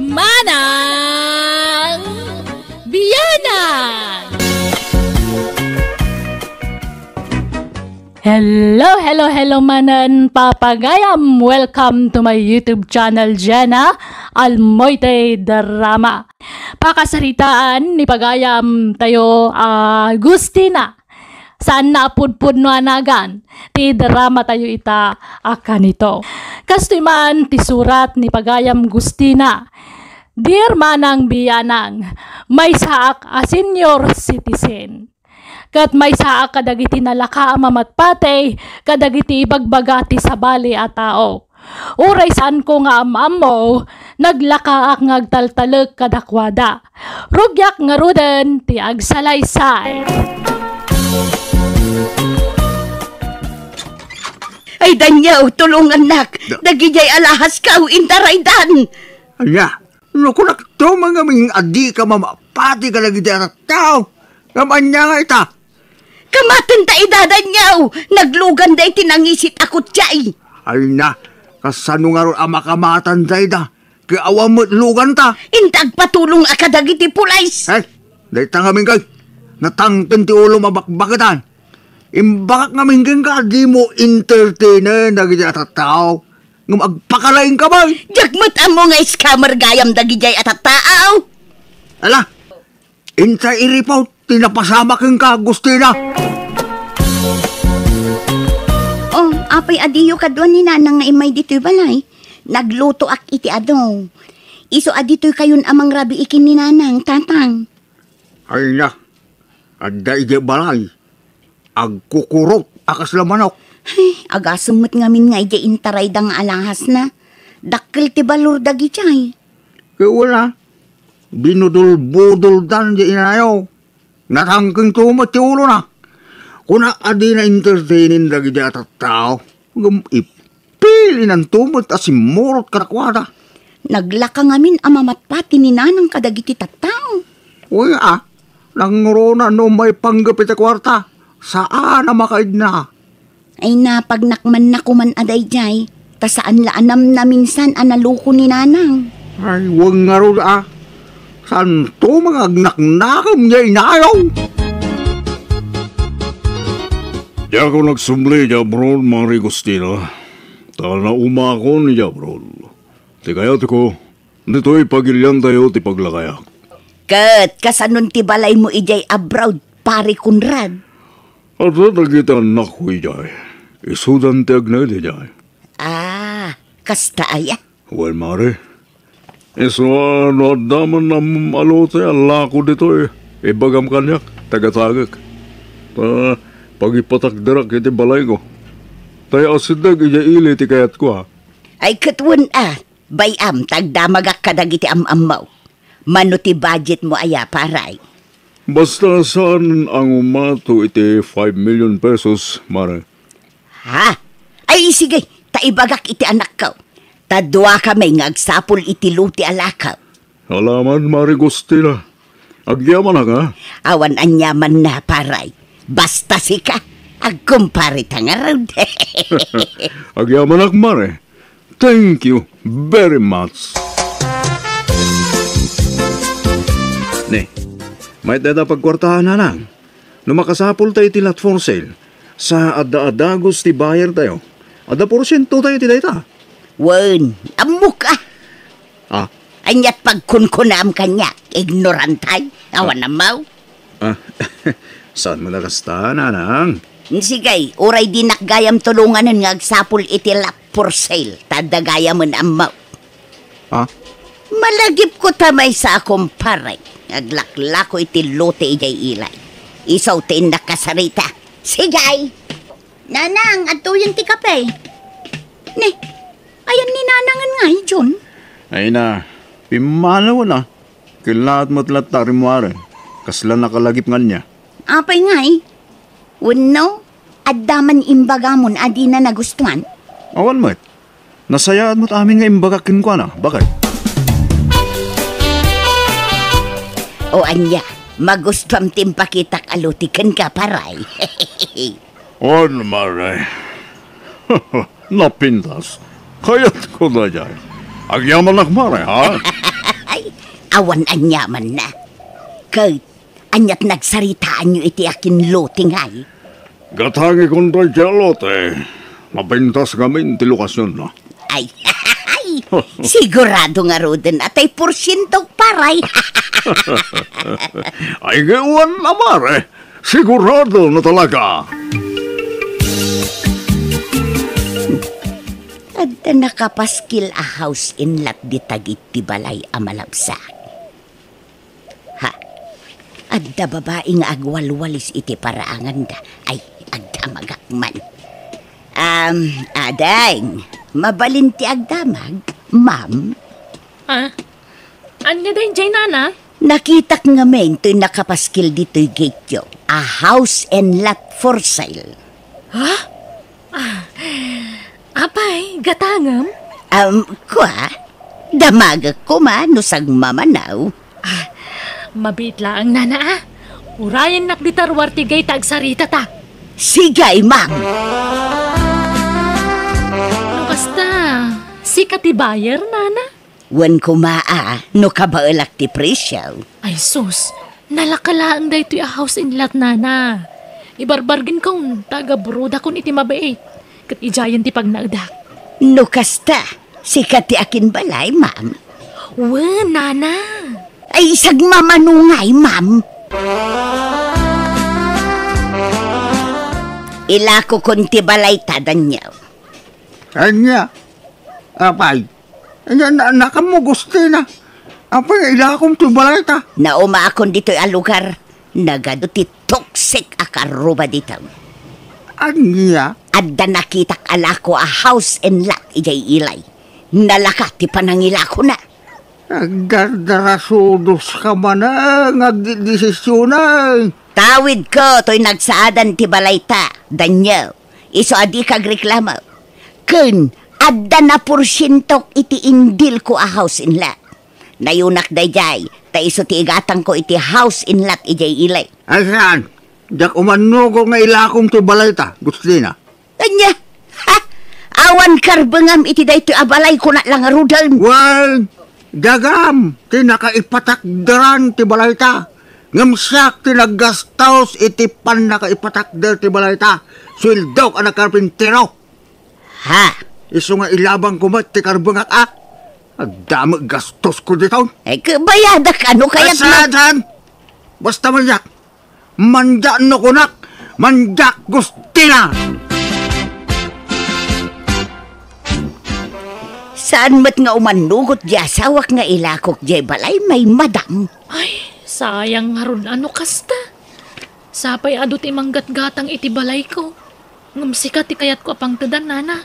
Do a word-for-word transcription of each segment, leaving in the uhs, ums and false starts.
Manang Bianang! Hello, hello, hello, manen papagayam! Welcome to my YouTube channel, Jenna Almoite Drama. Pakasaritaan ni pagayam tayo, ah, Gustina. Saan na a pudpudno a nagan ti drama tayo ita a kanito. Kastoy man ti surat ni pagayam Gustina, Dear Manang Bianang, maysaak a senior citizen. Ket maysaak kadagiti nalaka a mamatpati kadagiti ibagbaga ti sabali a tao. Uray saanko nga am-ammo, naglakaak nga agtaltalek kadakuada. Rugiak ngaruden ti agsalaysay. Ay, Daniel, tulongannak. Da- Dagidiay alahas ka, o intaraydan. Ania, no kunakto man ngamin a dika mamapati kadagiti a tattao, ngem ania nga ita? Kamaten ta ida, Daniel! Nagluganda iti nangisit a kutsaay. Ay na, kasano ngarud a makamatan dayta? Ket awan met luganta. Inta agpatulong a kadagiti pulis. Eh, dayta ngamin kay, natangken ti ulom a bakbaketan. Imbagak ngamin kenka, dimo entertainen dagiti a tattao. Ngem agpakalaing ka man. Diak met ammo nga scammer gayam dagidiay a tattao. Ala, inta iripot ti napasamak kenka, Agustina. Oh, apay a diyo kadua ni Nanang nga immay ditoy balay? Naglutoak iti adu. Isu a ditoykayon a mangrabii ken ni Nanang, Tatang. Ay na, adda idiay balay. Agkukurot a kasla manok. Ay, agasem met ngamin nga idiay intarayda nga alahasna. Dakkel ti balor dagidiay. Ket wala, binudol-budoldan diay inayo. Natangkento met ti ulona. Kuna a dina entertainen dagiti a tattao. Ngem ippilinanto met a simmurot kadakuada. Naglaka ngamin a mamatpati ni Nanang kadagiti tattao. Uy, a, nangruna no maipanggep iti kuarta, saan a makaidna. Ay, napagnak man nakuman a daydiay, ta saan la a namnaminsan a naluko ni Nanang. Ay, wen ngarud a. Santo, mangagnaknakem diay inayo. Diak nagsubli idiay abroad, Mari Agustina. Ta naumaakon idiay abroad. Ti kayatko, ditoy pagiliantayo ti paglakayak. Ket kasanon ti balaymo idiay abroad, Pari Conrad? Adda dagiti annakko idiay. Isudan ti agnaed idiay. Ah, kasta aya? Wen, Mari. Isu a no adda man a lote a lako ditoy, ibagam kaniak, tagatagek. Ta pagipatakderak iti balayko. Ta asideg idiay ili ti kayatko, a. Ay, ket wen a, bay-am ta agdamagak kadagiti am-ammo. Mano ti budgetmo aya, Pari? Basta saan a ngumato iti five million pesos, Mari. Ha? Ay, sige, ta ibagak iti anakko. Ta duakami nga agsapul iti lote a lako. Ala man, Mari Agustina. Agyamanak, a? Awan aniamanna, Pari. Basta sika, agkumpare ta ngarud. Agyamanak, Mari. Thank you very much. Ne, mayat dayta pagkuartaan, Nanang. No makasapulta iti lot for sale, sa adda a dagus ti buyer tayo, adda porsiento tayo iti dayta. Wen, ammok a. Ah? Aniat pagkunkunam kaniak, ignorantay, awan ammo. Ah, saan mo nakasta, Nanang? Sige, uray dinak gayam tulonganen nga agsapul iti lot for sale, ta adda gayamen ammo. Ha? Malagipko ta maysa a kumpare nga aglaklako iti lote idiay ilay. Isu ti innak kasarita. Sige! Nanang, adtoyen ti kape. Ne, ayan ni Nanangen nga, John? Ay na, pimmanawen a. Kellaat met latta rimmuaren. Kasla nakalagip nga ania. Apay ngay? Wenno, adda man imbagamon a dina nagustuan? Awan met. Nasayaat met amin nga imbagak kenkuana, baket. O ania, magustuam ti impakitak a lote kenka, Pari. On, Mari. Napintas. Kayatko daydiay. Agyamanak, Mari, ha? Awan aniamanna. Ket aniat nagsaritaanyo iti akinlote ngay? Gatangikon daydiay a lote. Mapintas ngamin ti lokasionna. Ay, sigurado ngaruden a tay porsiento, pare. Ay, wen a, pare. Sigurado na talaga. Adda nakapaskil a house and lot dita iti balay a malabsak. Ha? Adda babai nga agwalwalis iti paraanganda. Ay, agdamagak man. Um, ading, mabalin ti agdamag, ma'am? Ah? Ania daydiay, nana? Nakitak ngamin toy nakapaskil ditoy gate-yo a house and lot for sale. Ha? Ah, apay, gatangem? Um, kua, damagek koma no sagmamanaw. Ah, mabiit laeng, nana, a. Urayennak dita ruar ti gate ta agsaritata. Sige, ma'am. No kasta, sika ti buyer, nana? Wen koma a, no kabaelak ti presio. Ay sus, nalaka laeng daytoy a house and lot, nana. Ibarbargain-kon ta agaburodakon iti mabiit, ket idiayen ti pagnaedak. No kasta, sika ti akinbalay, ma'am? Wen, nana. Ay, sagmamano ngay, ma'am. Ilakokon ti balayta, Daniel. Ania? Apay, ania, na-, nakammo, Gustina? Apay, ilakom ti balayta? Naumaakon ditoy a lugar. Nagadu ti toxic a karruba dita. Ania? Adda nakitak a lako a house and lot idiay ilay. Nalaka ti panangilakona. Agdardarasudoska manen nga agdedesisionen. Tawidko toy nagsaadan ti balayta, Daniel. Isu a dika agreklamo. Ken adda naporsientok iti indilko a house and lot. Nayunak daydiay, ta isu ti igatangko iti house and lot idiay ilay. Ay saan? Diak umannugod nga ilakom ti balayta, Gustina. Ania? Ha? Awan karbengam iti daytoy a balay, kunak la ngaruden. Wen, dagam ti nakaipatakderan ti balayta. Ngem siak ti naggastos iti pannakaipatakder ti balayta. Sueldok a nagkarpintero. Ha? Isu nga ilabangko met ti karbengak, a? Adda met gastosko diton. Ay, kabayadak, ano kayat mo? Asadan! Basta maniak. Manda no kunak, mandiak, Gustina! Saan met nga umannugot di asawak nga ilakok diay balay, may madam? Ay, sayang ngarud a no kasta. Sapay adu ti manggatgatang iti balayko. Ngem sika ti kayatko a pangtedan, nana.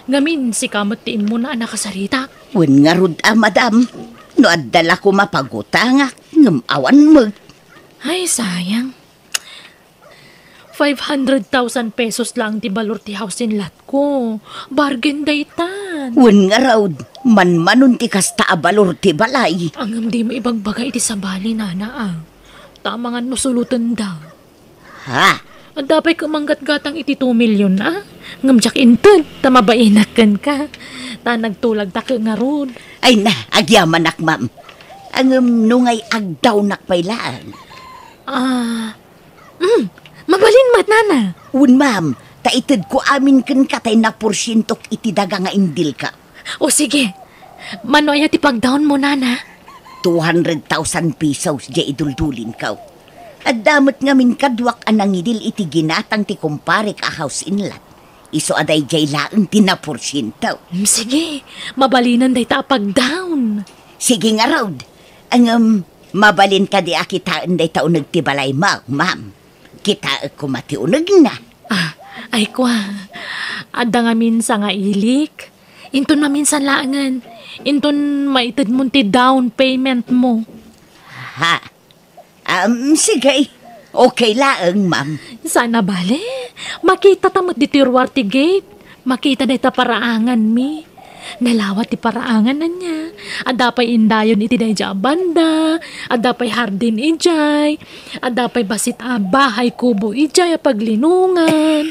Ngamin, sika met ti immuna a nakasaritak. Wen ngarud a, madam, no adda la koma pagutangak, ngem awan met. Ay, sayang. Five hundred thousand pesos laeng ti balor ti house and lot ko. Bargain daytan. Wen ngarud, manmanon ti kasta a balor ti balay. Ngem dimo ibagbaga iti sabali, nana, a. Ta amangan no sulotenda. Ha? Adda pay ket manggatgatang iti two million, a? Ngem diak inted, ta mabainak kenka. Ta nagtulagta ket ngarud. Ay na, agyamanak, ma'am. Ngem no ngay-agdawnak pay laeng. Ah, mm, mabalin met, nana. Wen, ma'am, ta itedko amin kenka tay naporsientok iti daga nga indilka. O sige, mano aya ti pagdawnmo, nana? Two hundred thousand pesos diay iduldulinko. Adda met ngamin kaduak a nangidil iti ginatang ti kumparek a house and lot. Isu a daydiay laeng ti naporsiento. Mm, sige, mabalinen dayta a pagdawn. Sige ngarud. Ngem, mabalin kadi a kitaen dayta uneg ti balaymo, ma'am? Kitaek koma ti unegna. Ah, ay kua, adda ngamin sangailik. Inton maminsan laengen, inton maitedmon ti down payment mo. Ha? Um, sige. Okay laeng, ma'am. Saan a bale? Makitata met ditoy ruar ti gate. Makita dayta paraanganmi. Nalawa ti paraangan ania. Adda pay indayon iti daydiay a banda. Adda pay hardin idiay. Adda pay bassit a bahay kubo idiay a paglinongan.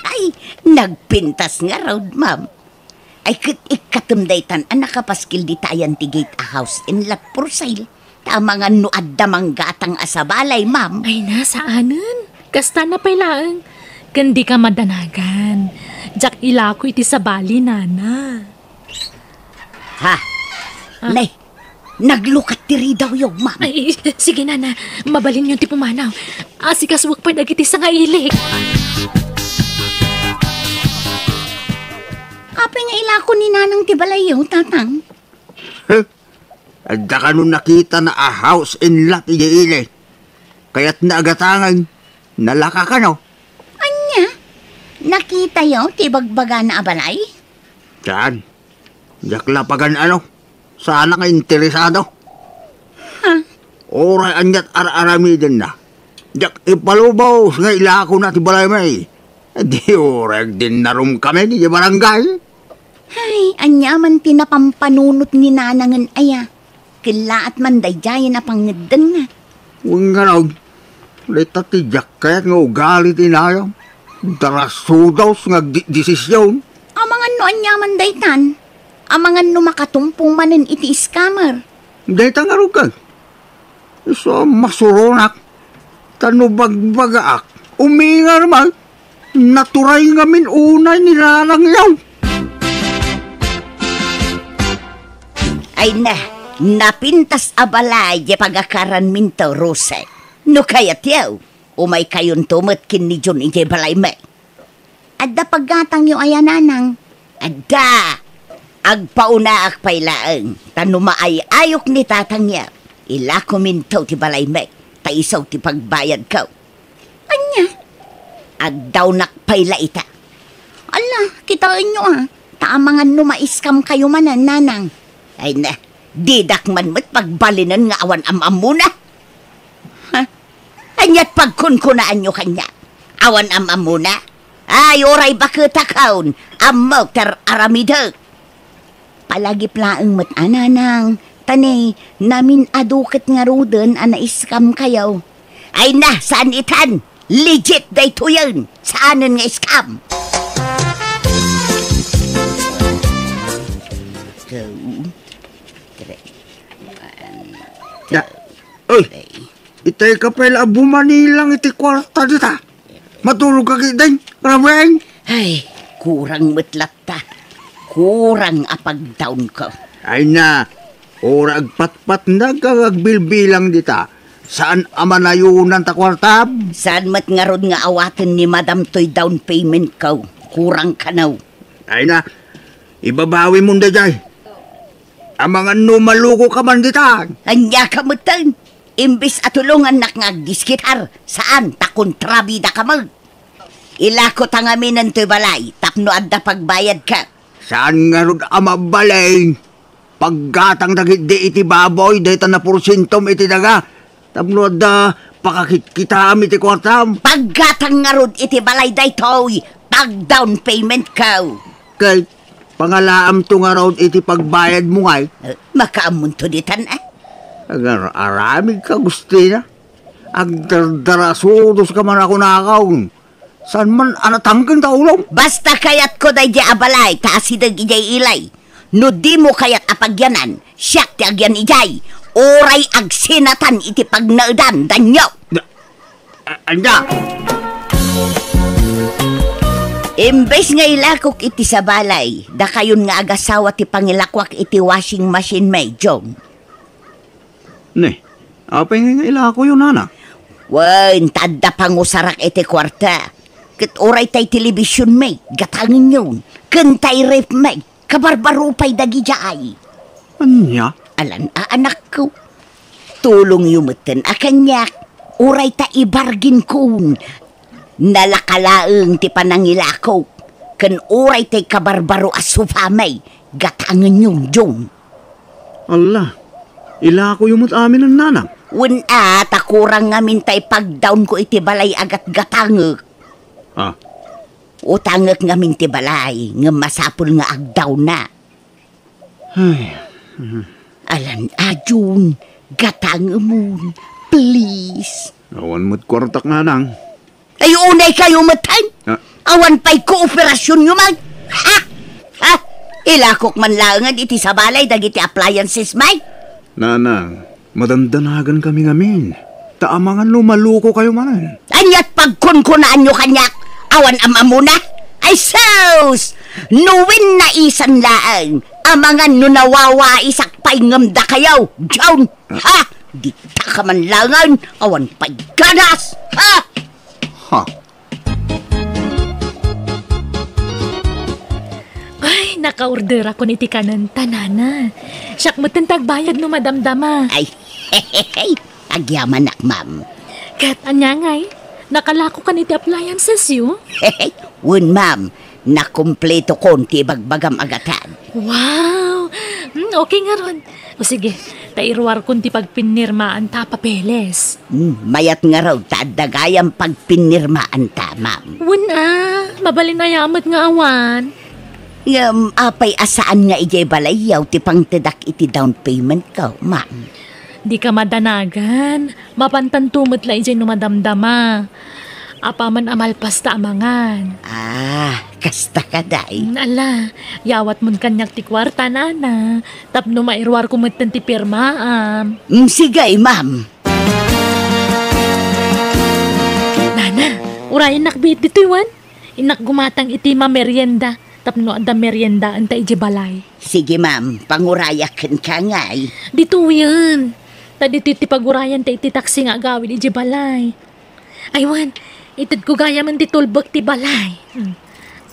Ay, nagpintas ngarud, ma'am. Ay, ket ikkatem daytan a nakapaskil dita ayan ti gate a house and lot for sale. Ta amangan no adda manggatang a sabalay, ma'am. Ay na, saanen. Kasta na pay laeng. Ken dika madanagan. Diak ilako iti sabali, nana. Ha? Ah. Nay, naglukat ti ridawyo, ma'am. Ay, sige, nana. Mabalinyo ti pumanaw. Asikasuek pay dagiti sangailik. Apay nga ilako ni nanang ti balayyo, tatang? Adda kano nakitana a house and lot idiay ili. Kayatna a gatangen, nalaka kano. Ania? Nakitayo ti ibagbagana a balay? Saan? Diak la pagan-ano. Saanak nga interesado. Ha? Uray aniat ar-aramidenna. Diak ipalubos nga ilakona ti balaymi. Di uray agdinnarumkami idiay barangay. Ay, ania man ti napampanunot ni nanangen aya? Kellaat man daydiayen a pangngeddenna. Wen ngarud, dayta ti diak kayat nga ugali ti inayam. Darasudos nga agdedesision. Amangan no ania man daytan? Amangan no makatumpong manen iti scammer? Dayta ngarud ket. Isu a masuronak, ta no bagbagaak, umingar man, naturay ngamin unay ni nanangyo. Ay na, napintas a balay ti pagakaranminto, Rose. No kayatyo, umaykayonto met ken ni Jun idiay balaymi. Adda paggatangyo aya, nanang? Adda! Agpaunaak pay laeng, ta no maay-ayok ni tatangyo, ilakominto ti balaymi, ta isu ti pagbayadko. Ania? Agdawnak pay la ita. Ala, kitaenyo a, ta amangan no ma-scam kayo manen, nanang. Ay na, didak man met pagbalinen nga awan am-ammona. Ha? Aniat pagkunkunaanyo kaniak? Awan am-ammona? Ay, uray baketakon, ammok ti ar-aramidek. Palagip laeng met a, nanang, ta ne, namin-adu ket ngaruden a na-scam kayo. Ay na, saan itan? Legit daytoyen. Saanen nga scam. Two, three. One, two, three. Itay ka pay la a bumanilang iti kuarta dita. Matulog ka ketdin, Rabeng? Ay, kurang met latta. Kurang a pagdawnko. Ay na, uray agpatpatnag ken agbilbilang dita. Saan a manayunan ta kuartam? Saan met ngarud nga awaten ni madam toy down payment ko? Kurang kano. Ay na, ibabawimon daydiay. Amangan no maluko ka man dita. Ania ka metten? Imbes a tulongannak nga agdiskitar, saan ta kontrabida ka met. Ilako ta ngamin toy balay tapno adda pagbayadka. Saan ngarud a mabalin? Paggatang dagiti iti baboy dayta naporsientom iti daga. Tapno adda pakakitkitam iti kuartam. Paggatang ngarud iti balay daytoy, pag-down payment ko. Ket pangalaamto ngarud iti pagbayadmo ngay? Eh, makaammonto ditan, eh. Agar-aramid ka, Agustina. Agdardarasudos ka man a kunakon. Saan man a natangken ta ulom? Basta kayatko daydiay a balay ta asideg idiay ili. No dimo kayat a pagyanan, siak ti agyan idiay. Uray agsinatan iti pagnaedan, danyo. Da-, a-, anda? Imbes nga ilakok iti sabalay, dakayon nga agasawa ti pangilakuak iti washing machine, May Jong. Ne, apay nga ilakoyo, nana? Wen, ta adda pangusarak iti kuarta. Ket uray tay television, May, gatangenyon. Ken tay ref, May, kabarbaro pay dagidiay. Ania? Alan a, anakko. Tulongyo metten a kaniak. Uray ta ibarginkon. Nalaka laeng ti panangilakok. Ken uray tay kabarbaro a sofa, May, gatangenyon, Jong. Alla, ilakoyo met amin, nana. Wen a, ta kurang ngamin tay pagdawnko iti balay a gatgatangek. Ah. Utangek ngamin ti balay, ngem masapul nga agdawna. Ay. Alan a, Jun, gatangemon, please. Awan met kuartak, nanang. Ay, unay kayo met, hay? Ah. Awan pay kooperasyonyo man. Ha? Ha? Ilakok man laengen iti sabali dagiti appliances, may? Nanang, madandanagan kami ngamin. Ta amangan no maluko kayo manen. Aniat pagkunkunaanyo kaniak? Awan am-amuna? Ay sus! No wen naisan laeng, amangan no nawawaisak pay ngem dakayo, John! Ha? Dita ka man laengen, awan pay ganas! Ha? Ha? Ay, nakaorderakon iti kanen ta, nana. Siak metten ti agbayad no madamdama. Ay, agyamanak, ma'am. Ket ania ngay? Nakalako kan iti appliances yo? Wen, ma'am. Nakumpletokon ti ibagbagam a gatad. Wow! Hmm, okay ngarud. O sige, ta iruarkon ti pagpinnirmaan ta a papeles. Hmm, mayat ngarud ta adda gayam pagpinnirmaan ta, ma'am. Wen a, mabalin aya met nga awan. Ngem apay a saan nga idiay balayyo ti pangtedak iti down payment ko, ma'am? Dika madanagan. Mapantanto met la idiay no madamdama. Apaman a malpas ta amangan. Ah, kasta ka, day. Mm, ala, yawatmon kaniak ti kuarta, nana. Tapno mairuarko metten ti pirmaam. Mm, sige, ma'am. Nana, urayennak biit ditoy, wen? Innak gumatang iti mamerienda tapno adda meriendaanta idiay balay. Sige, ma'am. Pangurayak kenka ngay. Ditoyen. Ta ditoy ti pagurayanta iti taksi nga agawid idiay balay. Ay, wen, itedko gayam ti tulbek ti balay. Hmm.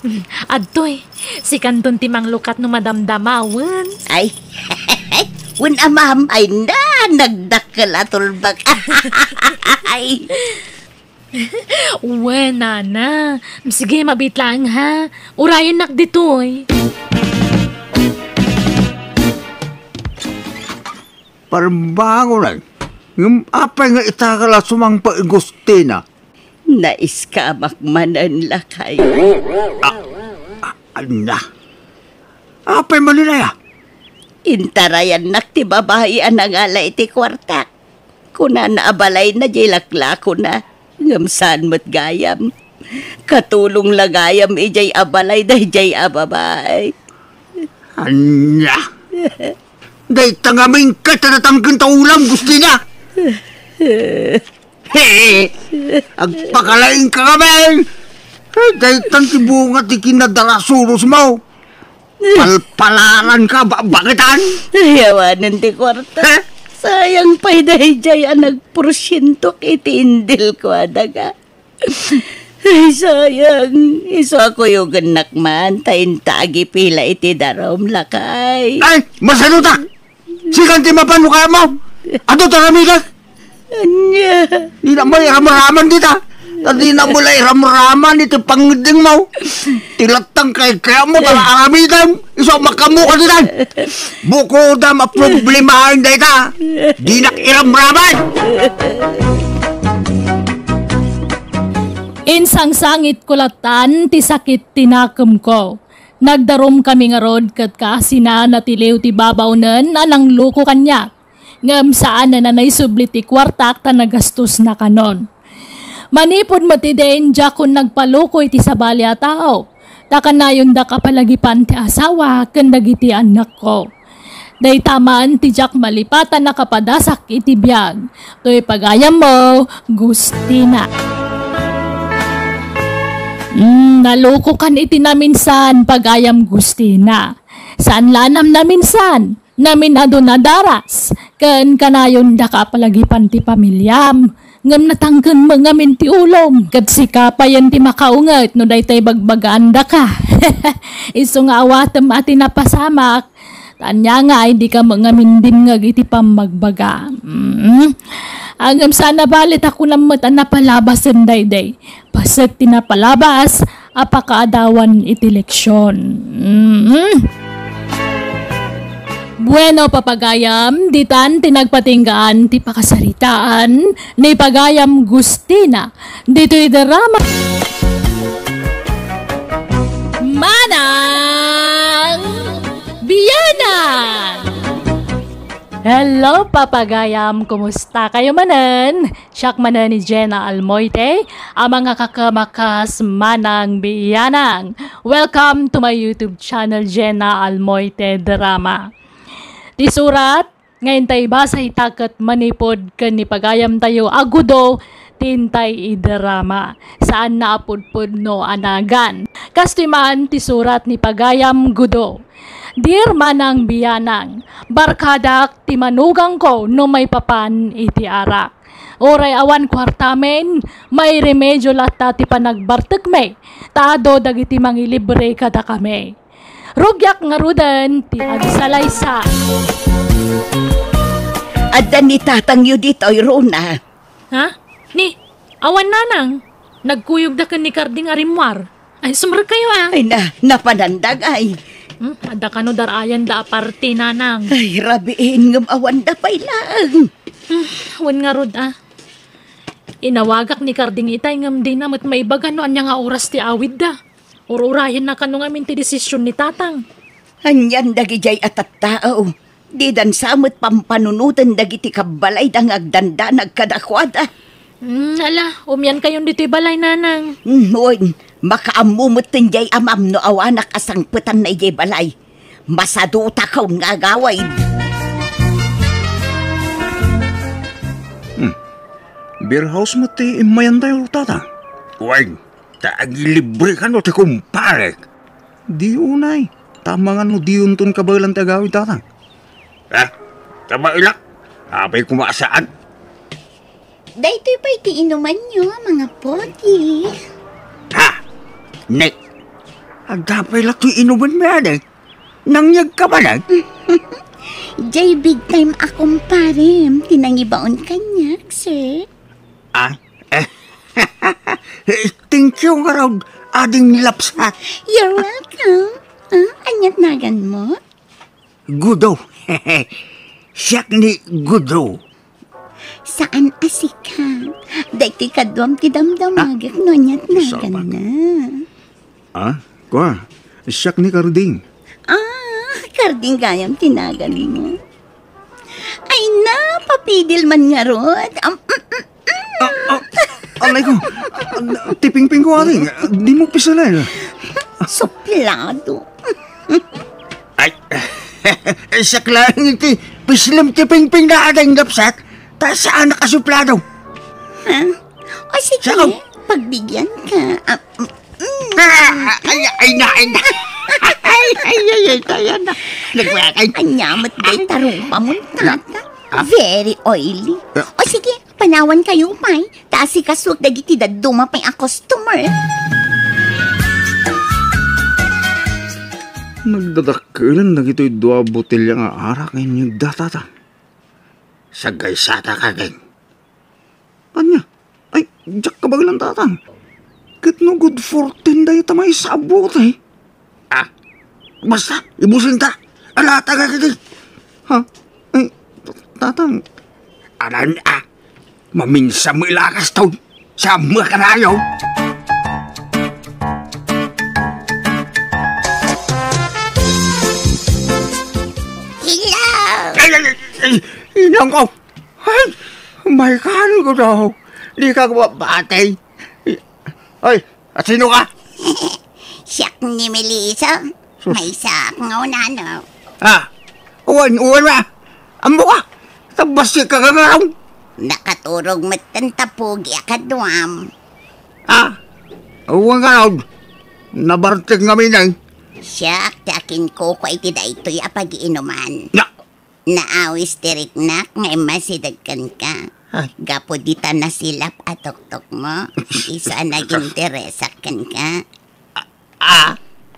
Hmm. Adtoy, sikanton ti manglukat no madamdama, wen. Ay, wen a, ma'am. Ay na, nagdakkel a tulbek. Ay. Wen, nana. Sige, mabiit laeng, ha. Urayennak ditoy. Parbangonan. Ngem apay nga ita ka la sumangpet, Agustina? Naiskamak manen, lakay. Ah, ah, ania? Apay manen aya? Intarayannak ti babai a nangala iti kuartak. Kunana a balayna diay laklakona, ngem saan met gayam. Katulong la gayam idiay a balay daydiay a babai. Ania? Dayta ngamin ket a natangken ta ulam, Agustina. He! Agpakalaingka ngamin. He, daytan ti bunga ti kinadarasuros mo. Palpalaran ka, ba-, bakitan? Ay, awanen ti kuarta. Eh? Sayang pay daydiay a nagporsientok iti indil ko a daga. Ay, sayang. Isu a kuyogennak man, ta inta agipila iti darum, lakay. Ay, masanuta! Sikan ti mapan no kayatmo. Adu ti aramidek. Ania? Dina met iramraman dita. Ta dina met la iramraman iti pangngeddengmo. Ti lattang kayatmo, ta aramidem. Isu a makaammoka dita. Bukodam a problemaen dayta. Dinak iramraman. Insangsangitko lattan ti sakit ti nakemko. Nagdarumkami ngarud ket kaasina natiliw ti babawnen a nangluko kaniak. Ngem saanen a naisubli ti kuartak ta nagastos nakanon. Manipud met idin, diakon nagpaluko iti sabali a tao, ta kanayondak a palagipan ti asawa ken dagiti annakko. Dayta man ti diak malipatan a kapadasak iti biag. Toy pagayammo, Gustina. Mm, nalukokan iti naminsan, pagayam Gustina. Saan la a namnaminsan, namin-adu nadaras, ken kanayondak a palagipan ti pamiliam. Ngem natangken met ngamin ti ulom, ket sika payen ti makaunget no daytoy bagbagaandaka. Isu nga awatem a ti napasamak, ta ania ngay dika met ngamin dimngeg iti pammagbaga. Mm. Ngem saan a bale ta kunam met a napalabasen daydiay. Paset ti napalabas a pakaadawan iti leksion. Mm. Bueno, papagayam, ditan ti nagpatinggaan ti pakasaritaan ni pagayam Gustina ditoy drama Manang Bianang. Hello, papagayam! Kumusta kayo manen? Siak manen ni Jenna Almoite, a mangakakamakas manang biyanang. Welcome to my YouTube channel, Jenna Almoite Drama. Ti surat nga intay ibasa ita ket manipud ken ni pagayamtayo a Gudo ti intay idrama. Saanna a pudpudno a nagan. Kastoy man ti surat ni pagayam Gudo. Dear manang biyanang, barkadak ti manugangko no maipapan iti arak. Uray awan kuartamin, mairemedio latta ti panagbartekmi, ta adu dagiti mangilibre kadakami. Rugiak ngaruden ti agsalaysay. Adda ni tatangyo ditoy, Rona. Ha? Ni, awan, nanang. Nagkuyogda ken ni Karding a rimmuar. Ay, sumrekkayo, a. Ay, na, napanandag, ay. Hmm, adda kano dar-ayanda a parti, nanang. Ay, rabiin ngem awanda pay laeng. Hmm, wen ngarud, a. Inawagak ni Karding itay ngem dina met maibaga no ania nga oras ti awidda. Ur-urayenna kano ngamin ti desisyon ni tatang. Anian dagidiay a tattao, didan sa met pampanunoten dagiti kabbalayda nga agdandanag kadakuada. Hmm, ala, umiankayon ditoy balay, nanang. Hmm, wen, makaammo met ten diay amam no awanak a sangpetanna idiay balay. Masadutakon nga agawid. Hmm. Beer house met ti immayantayo, tata. Wen, ta agilibre kano ti kumparek. Di unay. Ta amangan no dionton kabaelan ti agawid, tata. Eh, kabaelak? Apay koma a saan? Daytoy pay ti inumanyo, mga podi. Ha? Nek, adda pay la ti inumanmi, ane? Nangyegka manen? Jay big time a kumparem ti nangibaon kaniak, sir. Ah? Eh, thank you ngarud, Ading Lapsat. You're welcome. Ah, aniat naganmo? Gudo. Siak ni Gudo. Saan a sika? Daytoy kaduam ti damdamagek no aniat naganna. Ah, kua, siak ni Karding. Ah, Karding gayam ti naganmo. Ay, napapidil man ngarud. Am, mm, mm, mm. Ah, ah, alay ko. Ah, ti pingpingko, Ading. Dimo pisalan. Suplado. Ay, siak laeng ti pislem ti pingpingna, Ading Lapsat. Ta saanak a suplado. Ha? O sige, pagbigyan ka. Ah, mm, mm. Ah, ay, ay, na, ay, na. Ay, ay, ay, ay, ay, na. Nagwakay. Ania met dayta rupamon, tata? Ah? Very oily. Ah. O sige, panawan kayo pay. Ta asikasuak dagiti dadduma pay a customer. Nagdadakkelen dagitoy dua a botelya nga arak nga inyegda, tata. Sagaysata, Karding. Ania? Ay, diak kabaelan, tatang. Ket no good fortune dayta maysa a bote. Ah, basta, ibusinta. Alata ka kadi. Ha? Ay, tatang. Anan, ah. Maminsan mo ilakas ton. Saan mo karayo? Hello! Ay, ay, ay, ay, inang ko. Ay, may kano ko daw. Di ka mabati. Ay, at sino ka? Siak ni Melissa. Sus. Maysaak nga unano. Ah, uwan, uwan na. Ammo ka. Tabas ka nga nga. Nakaturog met ta pogi a kaduam. Ah, uwan ka raw. Nabartek nga minang. Siak, ti akin ko ko iti daytoy a pagiinuman. Na, Naawis ti riknak nga immasideg kenka. Ay. Gapu dita nasilap a tuktok mo, isu a naginteresak kenka. Ah, ah.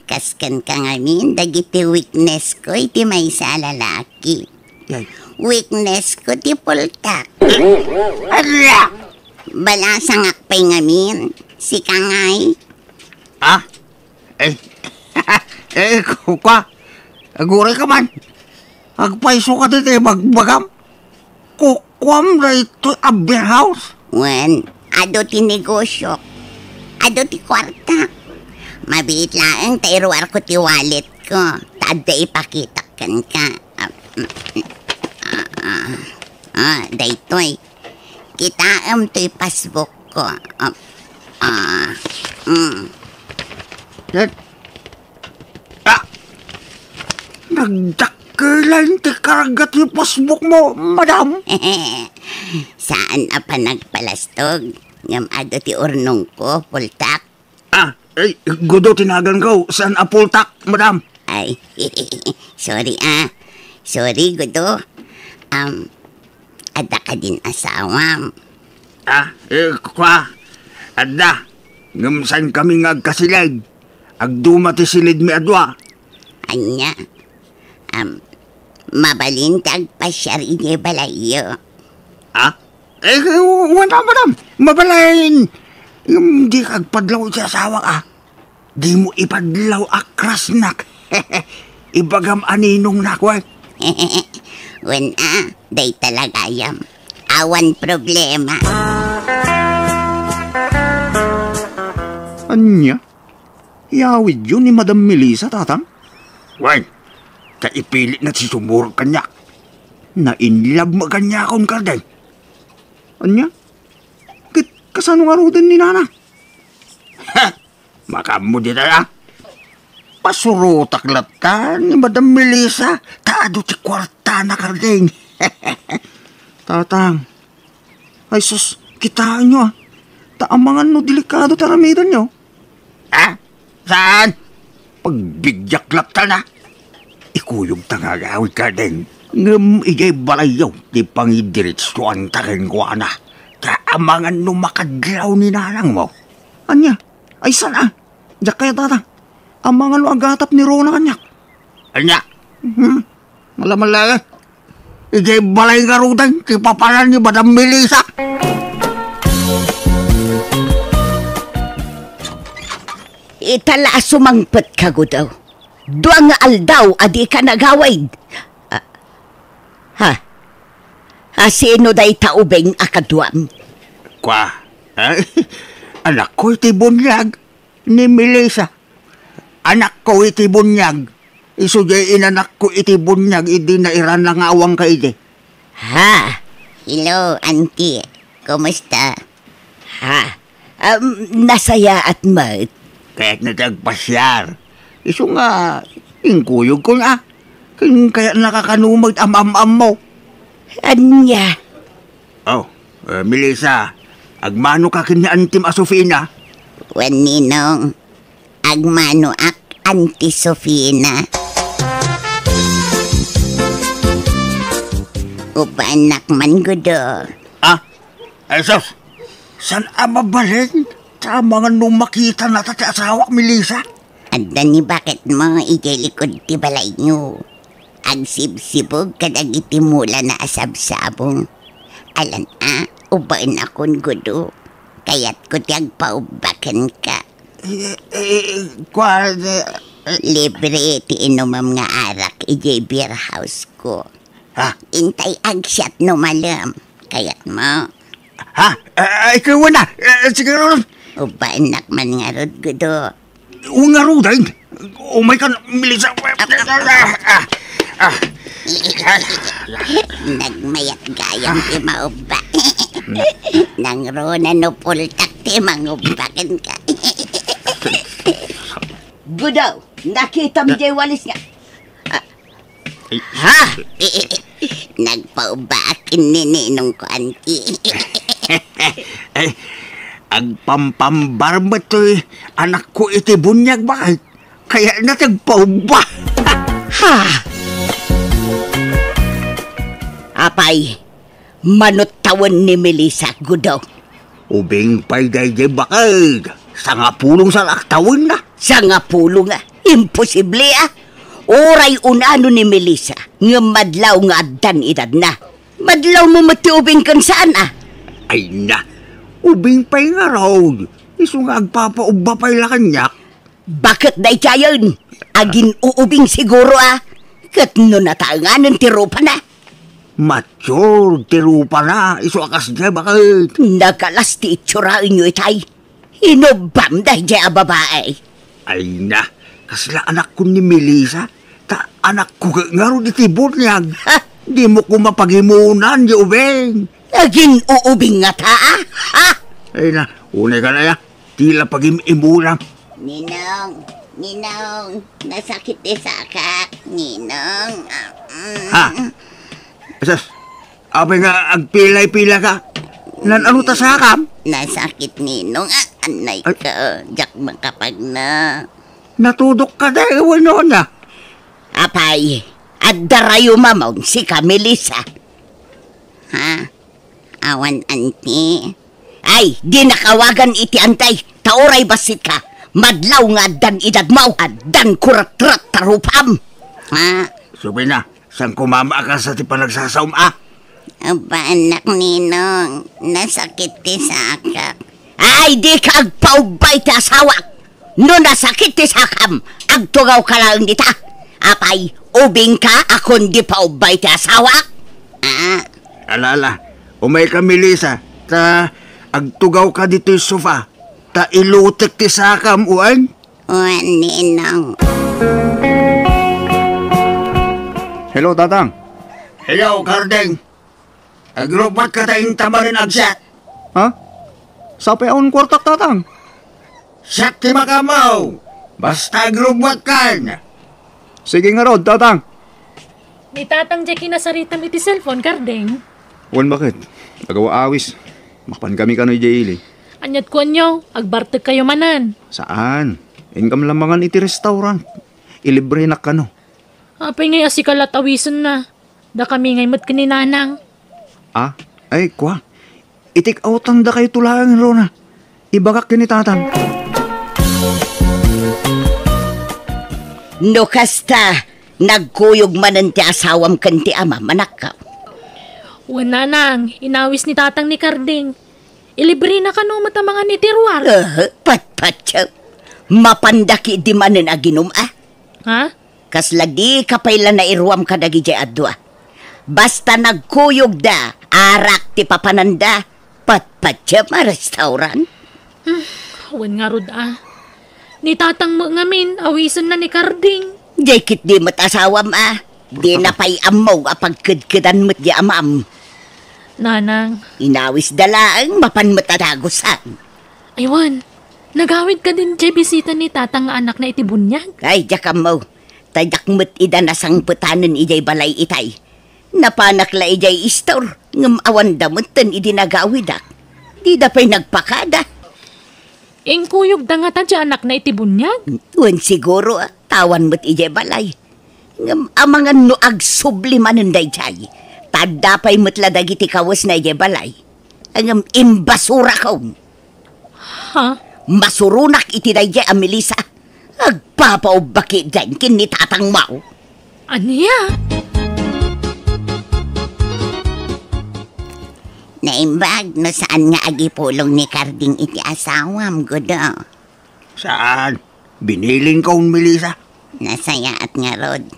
Kas kenka ngamin, dagiti weakness ko iti maysa a lalaki. Yay. Weakness ko ti pultak. Ala! Balasangak pay ngamin, sika ngay. Ah? Eh, eh, kukua. Aguray ka man. Agpayso ka ditoy bagbagam. Kukuam daytoy a beer house. Wen, adu ti negosyo. Adu ti kuarta. Mabiit laeng ta iruar ko ti wallet ko. Ta adda ipakitak kenka. Ah, mm, mm. Ah, ah, daytoy. Kitaem toy passbook ko. Ah, ah, mm. Ket, ah, nagdakkelan ti karga ti passbook mo, madam. Saan a panagpalastog, ngem adu ti urnongko, Pultak. Ah, ay, Gudo ti naganko, saan a Pultak, madam. Ay, sorry, ah. Sorry, Gudo. Um, adda kadin asawam? Ah, eh, kua, adda. Ngem saan kami nga agkasileg. Agduma ti silidmi a dua. Ania? Um, mabalin ti agpasiar idiay balayyo. Ah? Eh, wen a, madam. Mabalin. Ngem dika agpadlaw iti asawak, ah. Dimo ipadlaw a crush-nak. Ibagam a ninongnak, wen. Wen a, dayta la gayam. Awan problema. Ania? Iyawidyo ni Madam Melissa, Tatang? Wen, ta ipilitna ti sumurot kaniak. Na-in love met kaniakon, Kardeng. Ania? Ket kasano ngaruden ni Nana? Ha! Makaammo dita, a? Pasurotak latta ni Madam Melissa ta adu ti kuartana, Kardeng. Tatang, ay sus, kitaenyo, a. Ta amangan no delikado ti aramidenyo. Ha? Saan? Pagbidiak latta na. Ikuyogta nga agawid, Kardeng. Ngem idiay balayyo ti pangidiretsuanta kenkuana. Ta amangan no makadlaw ni nanangmo. Ania? Ay, saan a? Diak kayat, Tatang. Amangan no agatap ni Rona kaniak. Ania? Hmm. Malamala, eh. Idiay balay ngaruden ti papanan ni Madam Melissa. Ita la a sumangpetka, Gudo. Dua nga aldaw a dika nagawid. Ah, ha? A, sino dayta ubing a kaduam? Kua, eh? Anakko iti buniag ni Melissa. Anakko iti buniag. Isu diay inanakko iti buniag idi nairana nga awanka idi. Ha? Hello, auntie. Kumusta? Ha? Um, nasayaat met. Kayatna ti agpasiar. Isu nga, inkuyogko nga. Ken kayatna kakano met am-am-ammo. Ania? Oh, eh, Melissa, agmanoka ken ni Antim a Sofina? Wen, Ninong. Agmanoak, Auntie Sofina. Ubbaennak man, Gudo. Ah, ay sus! Saan a mabalin? Ta amangan no makitana ti asawak, Melissa? Adda ni baketmo idiay likud ti balayyo. Agsibsibog kadagiti mulana a sabsabong. Alan a, ubbaennakon, Gudo. Kayatko ti agpaubba kenka. Eh, eh, kuan, eh, eh. Libre ti inumem nga arak idiay beer house ko. Ha? Intay agsiat no malem. Kayatmo? Ha? Eh, eh, ikaw na. Eh, sige, Ron. Ubbaennak man ngarud, Gudo. Ungaruden. Umay ka, Melissa. Ah, ah, ah. Nagmayat gayam ti maubba. Nang Rona no Pultak ti mangubba kenka. Gudo, nakitam diay walis nga. Ah, ha? Nagpaubbaak ken ni ninongko, auntie. Eh, agpampambar met toy anakko iti buniag, baket? Kayatna ti agpaubba. Ha? Apay, mano tawen ni Melissa, Gudo? Ubing pay daydiay, baket. Sangapulong sa la tawenna. Sangapulong, a? Imposible, a? Uray unano ni Melissa, ngem madlaw nga addan edadna. Madlawmo met ti ubing ken saan, a? Ay na, ubing pay ngarud. Isu nga agpapaubba pay la kaniak. Baket daydiayen, agin-uubing siguro, a? Ket no nataenganen ti rupana? Mature ti rupana, isu a kasdiay, baket. Nakalas ti itsuraenyo itay. Inubbam daydiay a babai. Ay na, kasla anakkon ni Melissa, ta anakko ket ngarud iti buniag. Ha? Dimo koma pagimunan, di ubing. Agin-uubing ngata, a? Ha? Ay na, unay ka na ya. Tila pagim-imunan. Ninong, Ninong, nasakit ti sakak, Ninong. Ah, mm. Ha? Sus, apay nga agpilay-pilay ka? Nan-ano ta sakam? Nasakit, Ninong. Ah, anay Ay. ka, diak makapagna. Natudok ka da, wenno ania? Apay, adda rayo mamon, sika, Melissa. Ha? Awan, anti. Ay, dinak awagan iti anti. Ta uray bassit ka. Madlaw nga addan idadmo. Addan kuratrat ta rupam. Ha? Subay na, saan ko mamaakasa ti panagsasaom, a? Aba, anak Ninong, nasakit ti sakak. Ay, dika agpaubba iti asawak. No nasakit ti sakam, agtugaw ka laeng dita. Apay, ubing ka a kon di paubba iti asawak? Ah. Ala, ala, umay ka, Melissa, ta agtugaw ka ditoy sofa, ta ilutek ti sakam, wen? Wen, Ninong. Hello, Tatang. Hello, Karding. Agrubbat ka ta inta manen agsiak. Ha? Sapay awan kuartak, Tatang. Siak ti makamaw. Basta agrubbat kan. Sige ngarud, Tatang. Ni Tatang diay kinasaritam iti cellphone, Karding. Wen, baket? Agaw a awis. Mapan kami kano idiay ili. Aniat kuanyo, agbartek kayo manen. Saan? Inkam la mangan iti restaurant. Ilibrenak kano. Apay ngay a sika la ti awisenna? Dakami ngay met ken ni Nanang. Ah, ay, kua. I-take outan dakayo laeng, Rona. Ibagak ken ni Tatang. No kasta, nagkuyog manen ti asawam ken ti amam, anakko. Wen, Nanang, inawis ni Tatang ni Karding. Ilibrena kano met a mangan iti ruar. Eh, patpatyo. Mapanda ketdi manen aginom, a? Ha? Kasla dika pay la nairuam kadagidiay a dua. Basta nagkuyogda, arak ti papananda, patpatyo a restaurant. Hmm, wen ngarud a. Ni Tatang met ngamin, awisenna ni Karding. Diay ketdi met asawam a. Dina pay ammo a pagkedkedan met diay amam. Nanang. Inawisda laeng, mapan met a dagusan. Ay wen, nagawid kadin diay bisita ni Tatang nga anakna iti buniag? Ay, diak ammo. Ta diak met ida nasangpetanen idiay balay itay. Napanak la idiay istor, ngem awanda metten idi nagawidak. Dida pay nagpakada. Inkuyogda ngata diay anakna iti buniag? Wen, siguro, a, ta awan met idiay balay. Ngem amangan no agsubli manen daydiay. Ta adda pay met la dagiti kawesna idiay balay. Ngem imbasurakon. Ha? Masuronak iti daydiay a Melissa. Agpapaubba ketdin ken ni Tatangmo. Ania? Naimbag no saan nga agipulong ni Karding iti asawam, Gudo. Saan? Binilinkon, Melissa? Nasayaat ngarud.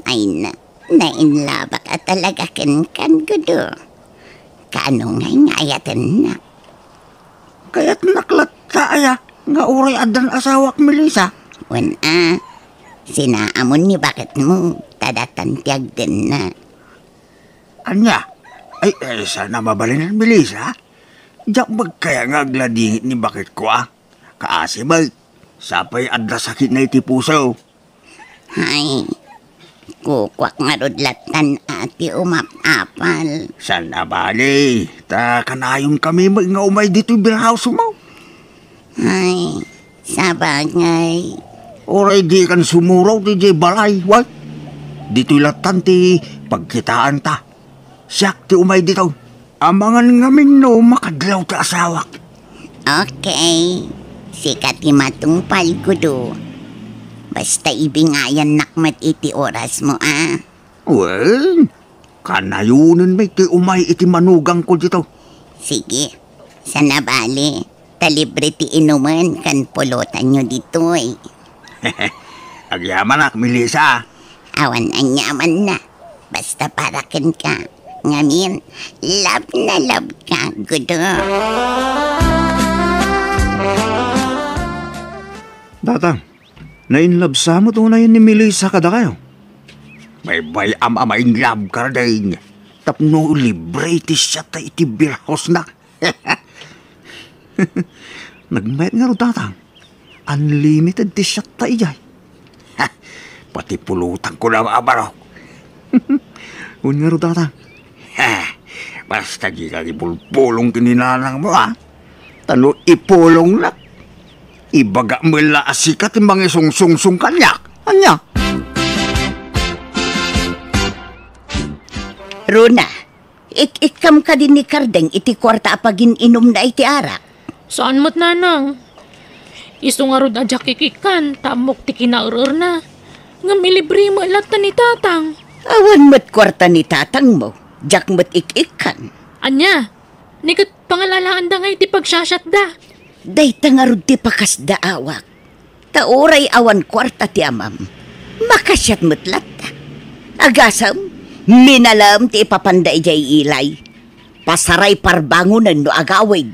Ay na, nainlabak a talaga kenkan, Gudo. Kaano ngay nga ayatennak? Kayatnak latta aya nga uray addan asawak, Melissa? Wen a, sinaamon ni baketmo, ta datan ti agdenna. Ania? Ay, eh, saan a mabalinen, Melissa? Diak met kaya nga agladingit ni baketko, a. Kaasi met, sapay adda sakitna iti puso. Ay, kukuak ngarud lattan a ti umap-apal. Saan a bale, ta kanayon kami met nga umay ditoy beer house mo. Ay, sabagay. Uray dikan sumuraw ti diay balay, wa? Ditoy lattan ti pagkitaanta. Siak ti umay ditoy. Amangan ngamin no makadlaw ti asawak. Okay. Sika ti matungpal, Gudo. Basta ibingayannak met iti orasmo, a. Wen, kanayonen met ti umay iti manugangko ditoy. Sige. Saan a bale, ta libre ti inumen ken pulotanyo ditoy. Agyamanak, Melissa. Awan aniamanna. Basta para kenka. Ngamin, love na love ka, Gudo. Tatang, nainlove sa met unay ni Melissa kadakayo? Baybay-am a ma-inlove, Karding. Tapno libre ti siatta iti beer house-na. Nagmayat ngarud, Tatang. Unlimited ti siatta idiay. Ha, pati pulotangko na maabarok. Wen ngarud, Tatang. Ha, basta dika agipulpulong ken ni nanangmo, ha? Ta no ipulongnak, ibagak met la a sika ti mangisungsungsong kaniak. Ania? Rona, ik-ikkam kadi ni Kardeng iti kuarta a pagin-inumna iti arak? Saan met, Nanang. Isu ngarud a diak ik-ikkan, ta ammok ti kinaer-erna. Ngem ilibre met latta ni Tatang. Awan met kuarta ni Tatangmo, diak met ik-ikkan. Ania? Ni ket pangalalaanda ngay ti pagsiasiatda. Dayta ngarud ti pakasdaawak. Ta uray awan kuarta ti amam, makasiat met latta. Agasem, minalem ti ipapanda idiay ilay. Pasaray parbangonen no agawid.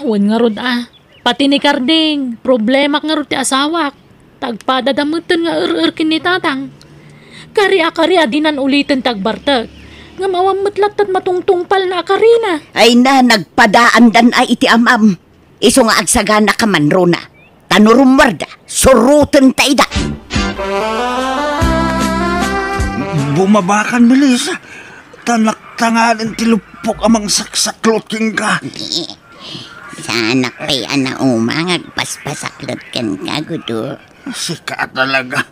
Wen ngarud a, pati ni Karding, problemak ngarud ti asawak. Ta agpadada metten nga er-er ken ni Tatang. Kari a kari a dinan uliten ti agbartek. Ngem awan met latta ti matungtungpalna a karina. Ay na, nagpadaandan a iti amam. Isu nga agsagana ka man, Rona. Ta no rummuarda, surotenta ida. Bumabakan, Melissa. Ta naktangaden ti luppok a mangsaksaklot kenka. Saanak pay a nauma nga agpaspasaklot kenka, Gudo. Sika talaga.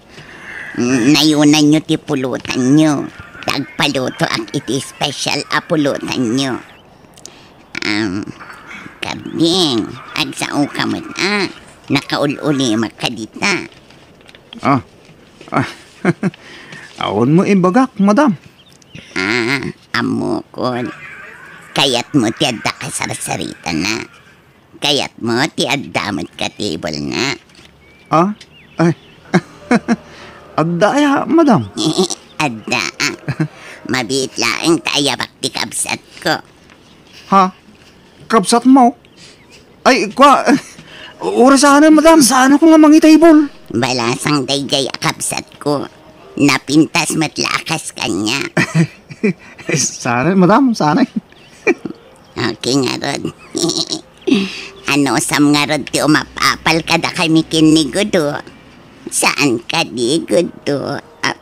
Nayunanyo ti pulotanyo. Ta agpalutoak iti special a pulotanyo. Am, Karding, agsaoka met a. Nakaul-ulimak ka dita. Ah, ah, awan mo ibagak, madam. Ah, ammokon. Kayatmo ti adda kasarsaritana. Kayatmo ti adda met ka table na. Ah? Ay. Adda aya, madam? Adda, ah. Mabiit laeng ta ayabak ti kabsatko. Ha? Kabsatmo? Ay, kwa, uray saan, madam. Saanko nga mangitable? Balasang daydiay a kabsatko. Napintas met la a kas kaniak. Saan, madam? Saan? Okay ngarud. Anusam ngarud ti umapapal kadakami ken ni Gudo. Saan kadi, Gudo? Ah,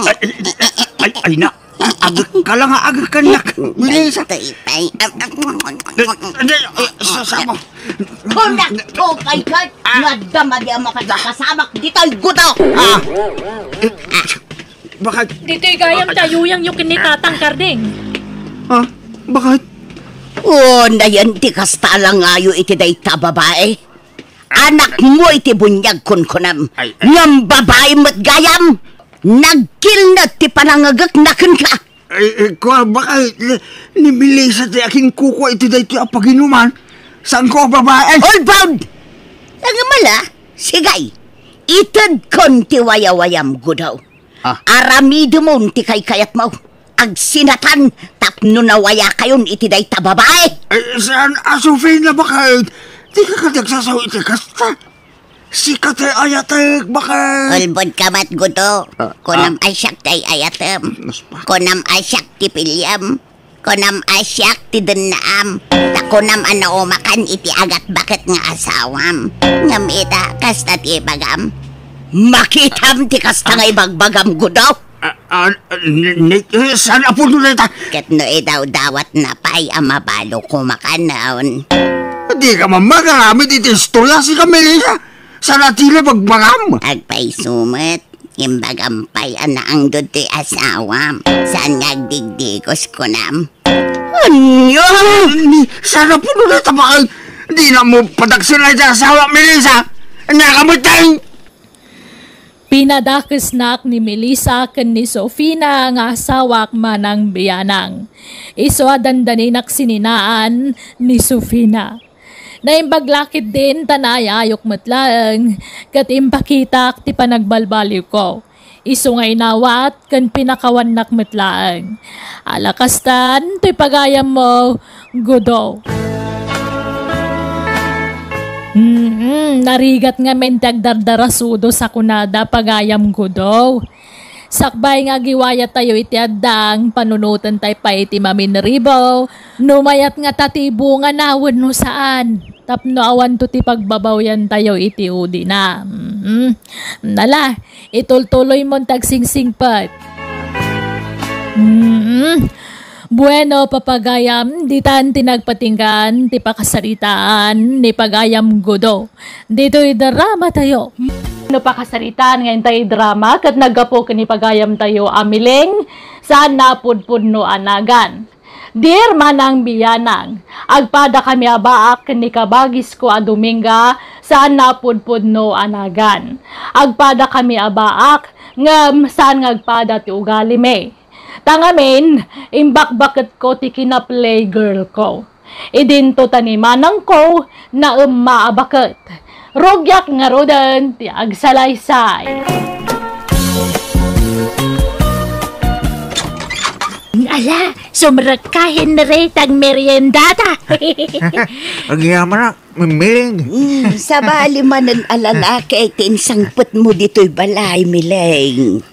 ay, ay, ay, ay, na. Agek ka lang, agek ka, nak. Bilis. Ito, ipay. Hindi, eh, sa-, sama. Kunak to, kay, kay. Ah. Nga dama di ang makasabak dito, Gudo. Ah. Eh, bakit? Ditoy gayam ti ayuyangyo ken ni Tatang Karding. Ah, bakit? O, nayan ti kasta a langayo iti dayta babae. Anakmo iti buniag kunkunam. Ay, ay. Ngem babae met gayam. Nagkilned ti panangagekna kenka. Ay, ay, kua, bakit? Ni, ni Melissa ti akinkukua iti daytoy a paginuman. Saan ko a babae? All bound! Nagmala, sigay. Itedkon ti wayawayam, Gudo. Ah. Aramidemon ti kaykayatmo. Agsinatan tapno nawayakayon iti dayta babae. Ay, saan a Sofina, bakit? Di ka kadi agsasaw iti kasta. Sika ti ayatek, bakit? Ulbod ka met, Gudo. Ah, kunam ah. A siak ti ay-ayatem. Mas pa. Kunam a siak ti piliem. Kunam a siak ti dennaam, ta kunam a naumakan iti agatbaket nga asawam. Ngem ita, kasta ti ibagam. Makitam ti kasta nga ibagbagam, Gudo. Ah, ah, ni, ni, eh, saan a puno na ita? Ket no idawdawatna pay a mabalo koma kanon. Di ka man magaramid iti istorya, sika, Melissa. Saan a ti la bagbagam? Agpayso met. Imbagam pay a naangdod ti asawam. Saan nga agdigdigos, kunam? Ania? Ni, saan a puno na tabakal? Di na mo padaksil ay ti asawa, Melissa. Ania ka met, tay? Pinadakesnak ni Melissa ken ni Sofina nga asawak manang bianang. Isu a dandaninak sininaan ni Sofina. Naimbag la ketdin ta naayayok met laeng, ket impakitak ti panagbalbaliwko. Isu nga inawat ken pinakawannak met laeng. Ala kastan, toy pagayammo, Gudo. Mm, narigat ngamin ti agdardarasudo sa kunada, pagayam Gudo. Sakbay nga agiwayat tayo iti addang, panunoten tay pay ti maminribaw, no mayat nga ta ti bungana wenno saan, tapno awanto ti pagbabawyan tayo iti udina. Mhm. Nala, itultuloy mon ti agsingsingpet. Mhm. Bueno, papagayam, ditan ti nagpatinggan ti pakasaritaan ni Pagayam Gudo. Ditoy drama tayo. No pakasaritaan nga intay drama ket naggapu ken ni Pagayam tayo a Mileng, saan napudpudno a nagan. Dear Manang Biyanang, agpada kami a baak ken ni kabagisko a Dominga, saan napudpudno a nagan. Agpada kami a baak, ngem saan nga agpada ti ugalimi. Ta ngamin, imbakbaketko ti kina-playgirl ko. Idinto ta ni manangko, naemma a baket. Rugiak ngaruden ti agsalaysay. Ala, sumrekka, Henry, ta agmeriendata. Agyamanak, Mileng. Mm, sabali manen a lalaki ti insangpetmo ditoy balay, Mileng.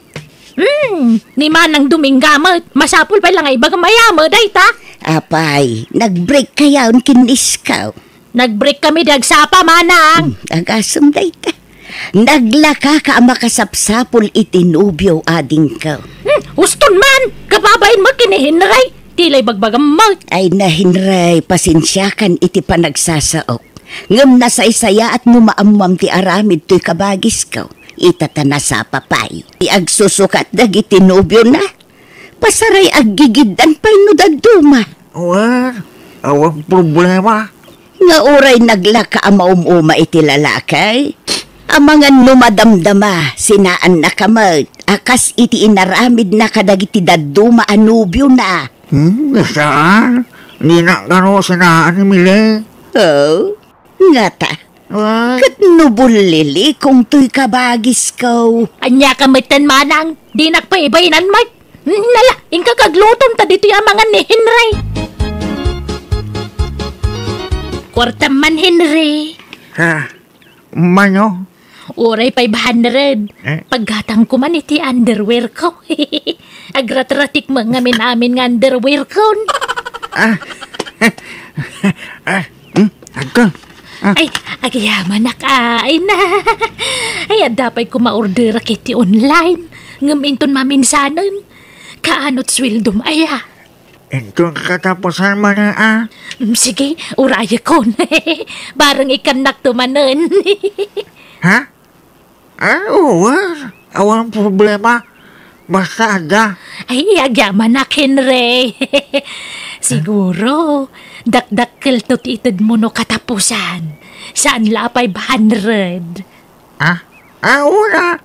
Hmm, ni Manang Dominga met, masapul pay la nga ibagam aya met dayta. Apay, nag-break kayon ken ni iskaw? Nag-break kami di agsapa, Manang. Hmm, agasem dayta. Naglakaka a makasapsapul iti nobio, adingko. Hmm, uston man, kababain met ken ni Henry. Ti la ibagbagam met. Ay na, Henry, pasensiakan iti panagsasaok. Ngem nasaysayaat no maammuam ti aramid toy kabagisko. Ita ta nasapa pay ti agsusukat dagiti nobiona. Pasaray aggigiddan pay no dadduma. Wen, awan problema. Nga uray naglaka a maum-uma iti lalaki, amangan no madamdama, sinaannaka met a kas iti inaramidna kadagiti dadduma a nobiona. Hmm, saan? Dinak kano sinaan ni Mileng? Oh, ngata. What? Ket no bullilikong toy kabagisko. Ania ka metten, Manang? Dinak pay ibainanmi. Hmm, nala, inka kaglutom ta ditoy amangan ni Henry. Kuartam man, Henry. Ha? Mano? Uray five hundred. Eh? Paggatangko man iti underwear ko. Agratratik met ngamin-amin nga underwear kon. Ah. Ah, hmm, agka. Ah. Ay, agyamanak, ay na. Ay, adda pay ko maorderak iti online. Ngem inton maminsanen, kaanot sueldom aya? Inton katapusan man, ah. Mm, sige, urayekon. Bareng ikannakto manen. Ha? Ah, oo, ah. Awan problema. Basta adda. Ay, agyamanak, Henry. Siguro, dakdakkelto ti itedmo no katapusan. Saan la a five hundred. Ah? Ah, una.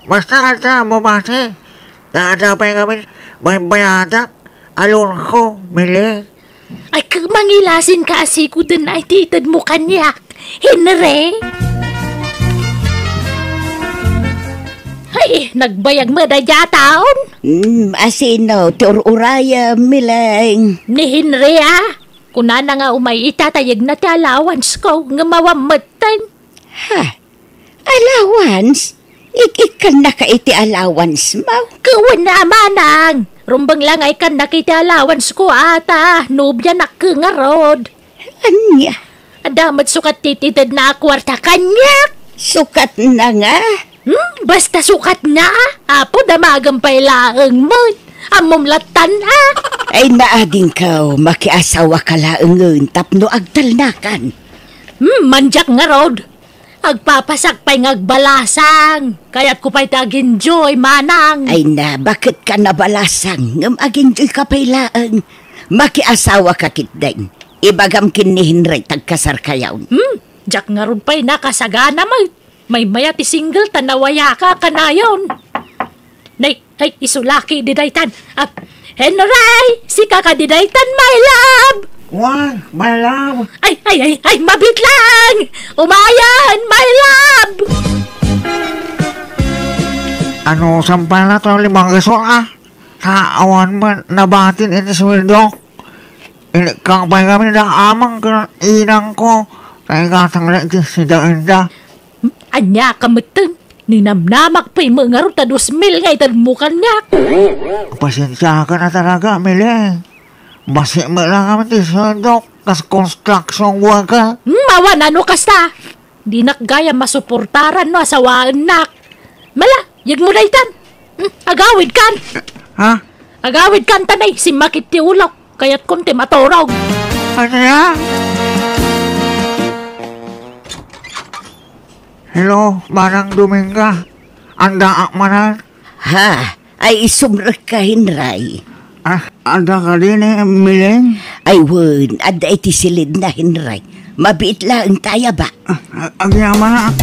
Basta adda, mabati. Adda pay ngamin baybayadak. Alonso, Mileng. Ay, ka-, mangilasin ka a sikoden ay ti itedmo kaniak, Henry. Ay, nagbayag met dayta a taon. Mm, asino ti ur-urayem, Mileng? Ni Henry, ah. Kunana nga umay ita ta yegna ti allowance ko, ngem awan metten. Ha? Allowance? Ik-ikkannaka iti allowance mo? Wen a, Manang. Rumbeng la nga ikkannak iti allowance ko, ata. Nobianak ngarud. Ania? Adda met sukat ti itedna a kuarta kaniak. Sukatna nga? Hmm, basta sukatna. Apo, damagem pay laeng met. Ammom lattan, a? Ay, naadingko, makiasawaka laengen tapno agtalnakan. Hmm, mandiak ngarud. Agpapasak pay nga agbalasang. Kayatko pay ti ag-enjoy, Manang. Ay na, baket ka nabalasang, ngem ag-enjoy ka pay laeng. Makiasawa ka ketdin. Ibagam ken ni Henry, tagkasar kayon. Hmm, diak ngarud pay nakasagana met. Maymaya ti single ta nawayaka kanayon. Nay, ay, isu laki di daytan. Ah, Henry, sika kadi daytan, my love? Why, my love? Ay, ay, ay, ay, mabitlang! Umayan, my love! Ano, sampay na to, limang gasol, ah? Sa awan man, nabatin iti sweldo. Ini, kang pay kami na amang ken inang ko. Kay gatang na iti sida, inda. Ania ka metten? Ninamnamak pay met ngarud ta dos mil nga itedmo kaniak. Pasensiakan a talaga, Miling. Basi met lang kami ti sueldok kas construction worker. Hmm, awan a no kasta. Dinak gayam masuportaran no asawaennak. Mala, yegmo daytan. Hmm, agawidkan. Ha? Agawidkan ta nay, simmakit ti ulok. Kayatkon ti maturog. Ania? Hello, Manang Dominga. Addaak manen? Ha? Ay, sumrekka, Henry. Ah, adda kadi ni Miling? Ay, wen, adda iti silidna, Henry. Mabiit laeng ta ayaba. Ah, agyamanak.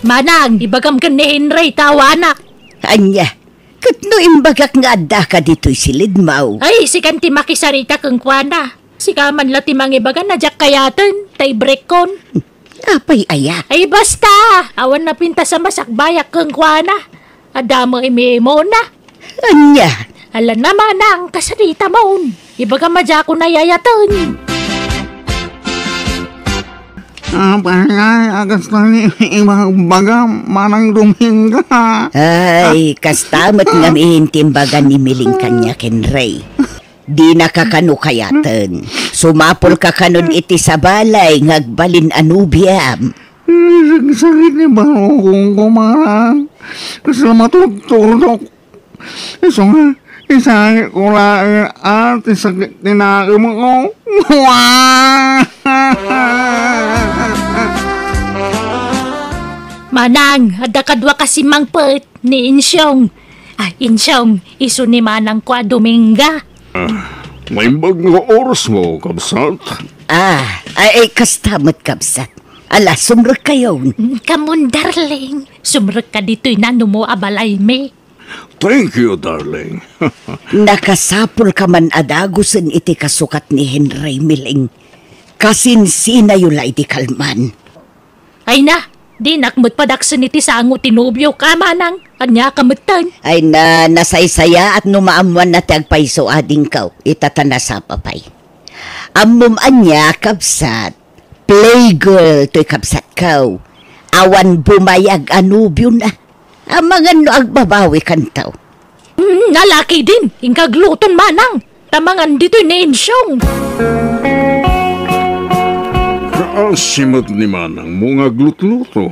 Manang, ibagam ken ni Henry ta awanak. Ania? Ket no imbagak nga addaka ditoy silidmo? Ay, sikan ti makisarita kenkuana. Sika man la ti mangibaga na diak kayaten, ta ibrekkon. Apay aya? Ay, basta! Awan napintas a masakbayak kenkuana. Adda met imimuna. Ania? Ala na, Manang, kasaritamon. Ibagam a diakon ayayaten. Apay aya, kasta ni ibagbagam, Manang Dominga. Ay, kasta met ngamin ti imbaga ni Miling kaniak, Henry. Dinaka kano kayaten. Sumapulka kanon iti sabali nga agbalin a nobiam. Sagsagit ni barukongko, Manang. Kasla matudtudok. Isu nga, isangitko laeng a ti sakit ti naemko. Manang, adda kadua kasi mangpet ni Insyong. Ah, Insyong, isu ni Manangko a Dominga. Ah, naimbag nga oras mo, kabsat? Ah, ay, ay, kasta met, kabsat. Ala, sumrekkayon. Mm, kamon, darling. Sumrekka ditoy nanumo a balaymi. Thank you, darling. Nakasapulka man a dagusen iti kasukat ni Henry, Miling. Kasinsinayo la iti kalman. Ay na, dinak met padaksen iti sango ti nobio ka, Manang. Ania ka metten? Ay na, nasaysayaat no maammuanna ti agpayso adingko, ita ta nasapa pay. Ammom ania, kabsat? Playgirl toy kabsatko. Awan bumayag a nobiona. Amangan no agbabawikanto. Mm, nalaki din, inka agluton, Manang. Ta mangan ditoy ni Insyong. Kaasi met ni Manangmo nga aglutluto.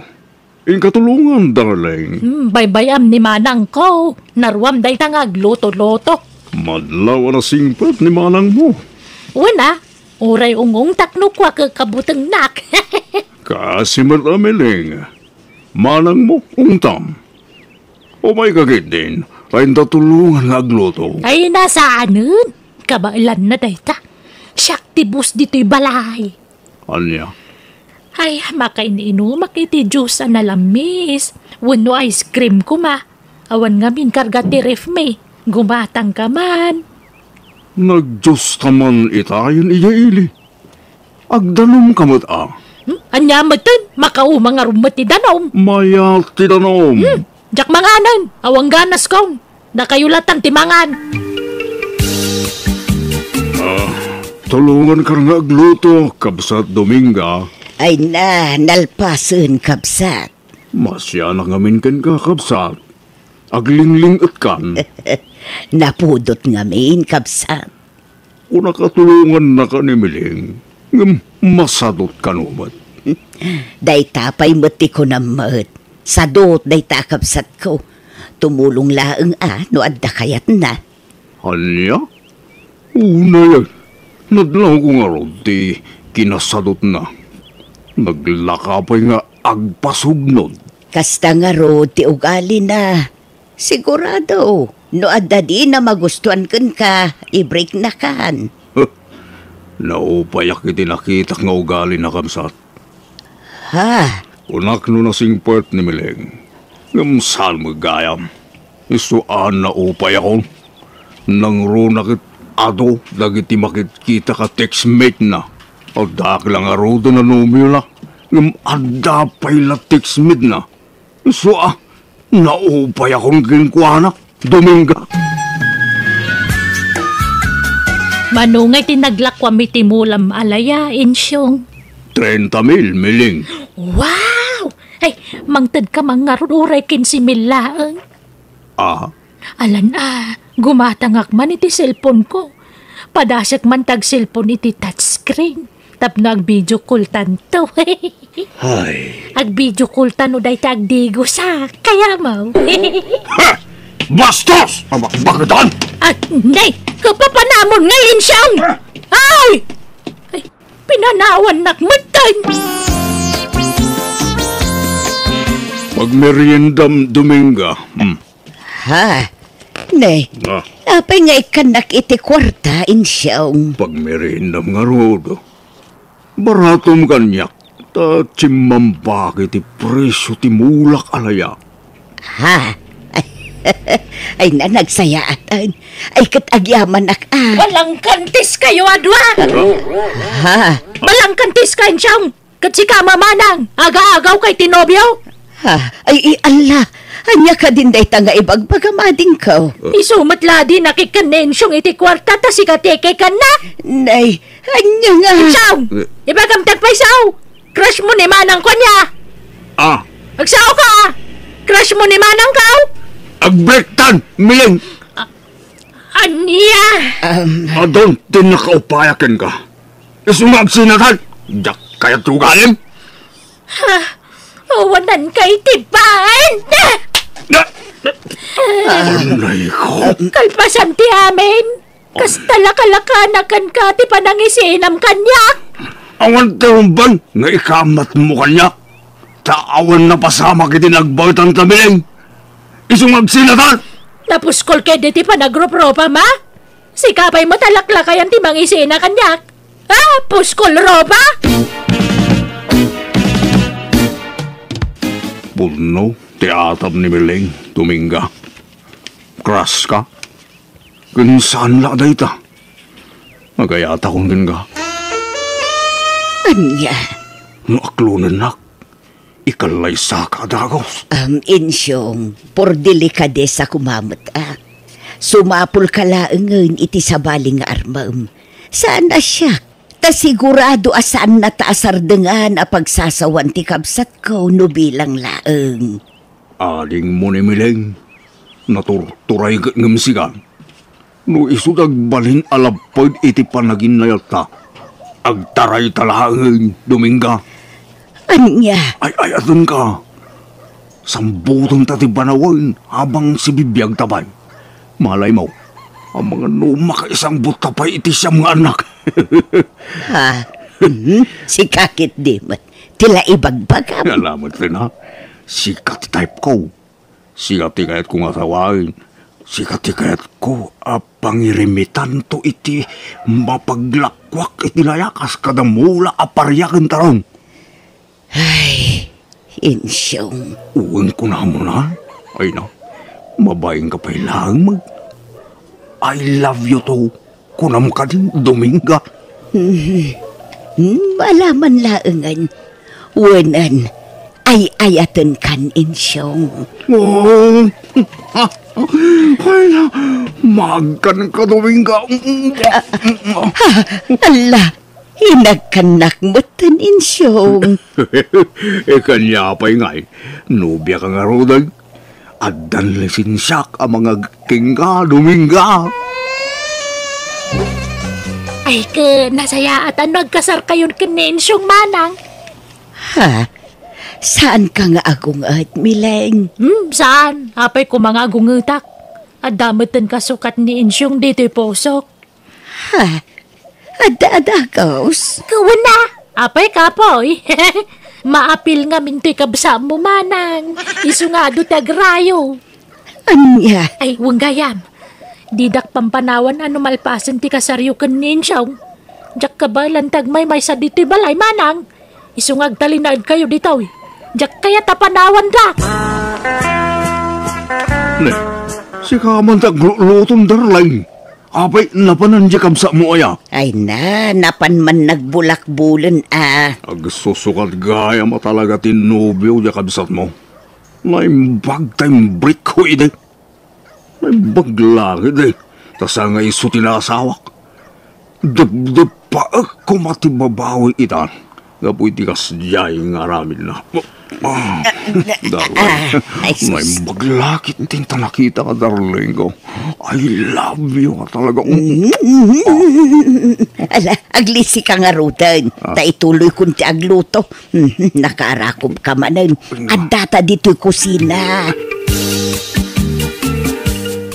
Inka tulongan, darling. Hmm, baybay-am ni Manangko. Naruam dayta nga agluto-luto. Madlaw a nasingpet ni Manangmo. Wen a, uray ung-ungtak no kua kakabutengnak. Kaasi met a, Miling. Manangmo, ungtam. Umayka ketdin, ta inta tulongan nga agluto. Ay, nasaanen. Kabaelanna dayta. Siak ti boss ditoy balay. Ania? Ay, makain-inumak iti juice a nalamis. Wenno ice cream koma. Awan ngamin karga ti ref mi. Gumatangka man. Nagjuice ka man itayen idiay ili. Agdanumka met a. Hmm? Ania metten? Makauma ngarud met ti danum. Mayat ti danum. Hmm? Diak manganen. Awan ganaskon. Dakayo latan ti mangan. Ah, tulonganka nga agluto, kabsat Dominga. Ay na, nalpasen, kabsat. Masianak ngamin kenka, kabsat. Aglingling-etkan. Napudot ngamin, kabsat. Kunaka tulongannaka ni Miling, ngem masadot kano met. Dayta pay met ti kunam met. Sadot dayta a kabsatko. Tumulong laeng a no adda kayatna. Ania? Unay, nadlawko ngarud ti kinasadotna. Naglaka pay nga agpasugnod. Kasta ngarud ti ugalina. Sigurado, no adda dina magustuan kenka, ibreaknakan. Naupayak iti nakitak nga ugalina, kabsat. Ha? Kunak no nasingpet ni Miling. Ngem saan met gayam. Isu a naupayakon. Nangruna ket adu dagiti makitkita a textmate-na. Addaak la ngaruden a nobiona. Ngem adda pay la textmate-na. Isu a, naupayakon kenkuana, Dominga. Mano ngay ti naglakuam iti mulam a laya, Insyong? Trenta mil, Miling. Wow! Ay, mangted ka man ngarud uray kinse mil laeng. Ah? Alan a, gumatangak man iti cellphone ko. Padasek man ta ag-cellphone iti touchscreen. Tapno ag-video call tanto. Ay. Ag-video call tano dayta agdigosa. Kaya mo. Ha! Bastos! Aba, bakit? Ah, nay, kapapanamon nga Insyong! Ah! Ay! Ay, pinanawannak metten. Pagmeriendam, Dominga. Hmm. Ha? Ne, Ah. apay nga ikkannak iti kuarta, Insyong? Pagmeriendam ngarud. Baratom kaniak, ta chimmambak iti presio ti mulak a laya. Ha? Ay na, nagsayaatan. Ay, ket agyamanak a. Balangkantis kayo a dua! Ha? Balangkantis ka, Insyong! Ket sika, Manang, agaagaw kay ti nobio? Ha? Ay, i, Allah! Ania kadin dayta nga ibagbagam, adingko? Isu met la a dinak ikkan ni Insyong iti kuarta ta sika ti ikikanna? Nay, ania nga? Insyong! Eh. Ibagam ti agpayso! Crush mo ni Manang ko ania? Ah. Agsao ka! Crush mo ni Manang ka? Agbrektan, Mileng! Ania? Um, Adun ti nakaupaya kenka. Isu nga agsinatan, diak kayat ti ugalim. Ha? Awanan kay ti baen! Na, na, Aray ko. Kalpasan ti amin. Kasta la kalakanakan ka ti panangisinam kaniak. Awan ti umban nga ikamat mo kaniak. Ta awan napasamak iti nagbaetan ta, Mileng. Isu nga agsinatan. Napuskol kadi ti panagrupropa, ma? Sika pay met a laklakayan ti mangisina kaniak. Ah, puskol ropa! Pudno ti atam ni Mileng, Dominga. Crush ka? Ken saan la dayta. Agayatakon kenka. Ania? No aklonennak, ikalaysaka a dagus. Am, Insyong, por delikadesa koma met a. Sumapulka laengen iti sabali nga armem. Saan a siak, ta sigurado a saannata a sardengan a pagsasawan ti kabsatko no bilang laeng. Adingmo ni Mileng, naturturay ket ngem sika. No isu ti agbalin a lapped iti panaginnayatta, agtarayta laengen, Dominga. Ania? Ay-ayatenka. Sambutenta ti banawen a bang sibibiagta pay. Malaymo, amangan no makaisangbutta pay iti siam nga annak. Ha? Mhm. Sika ketdi met ti la ibagbagam. Ala met, Rina. Sika ti type ko. Sika ti kayatko nga asawaen. Sika ti kayatko a pangirimitanto iti mapaglakuak iti laya kas kada mula a paria ken tarong. Ay, Insyong. Wen kunamon a? Ay na, mabainka pay laeng mag-I love you too. Kunam kadi, Dominga? Hmm. Hmm, ala man laengen. Wen, ay-ayatenkan, Insyong. Oh. Ay na, maagkanka, Dominga. Ha? Ala, inagkannak metten, Insyong. Ikan apay ngay, nobiaka ngaruden. Addan lisensiak a mangagkenka, Dominga. Ay, ket nasayaat a no agkasarkayon ken ni Insyong, Manang. Ha? Saanka nga agunget, Mileng? Hmm, saan? Apay koma nga agungetak. Adda metten kasukat ni Insyong ditoy pusok. Ha? Adda a dagus? Wen a, apay kapoy. Maapil ngamin toy kabsatmo, Manang. Isu nga adu ti agrayo. Ania? Ay, wen gayam. Didak pampanawan a no malpasen ti kasaryo ken ni Insyong, diak kabaelan ti agmaymaysa ditoy balay, Manang. Isu nga agtalinaedkayo ditoy. Diak kayat a panawandak. Ne, sika man ti aglutluton, darling. Apay, napanan diay kabsatmo aya? Ay na, napan man nagbulakbulen a. Agsusukat gayam a talaga ti nobio diay kabsatmo. Naimbag ta imbrikko idi. Naimbag la ketdi, ta saan nga isu ti naasawak. Depdepaek koma ti babawi ita, gapu iti kasdiay nga aramidna. Ah, darling, ah, ay, sus. Naimbag la ketdin ta nakitak, darling ko. I love you nga talaga. Ala, aglisi ka ngaruden. Ah. Ta ituloy kon ti agluto. Nakaarakop ka manen. Adda ta ditoy kusina.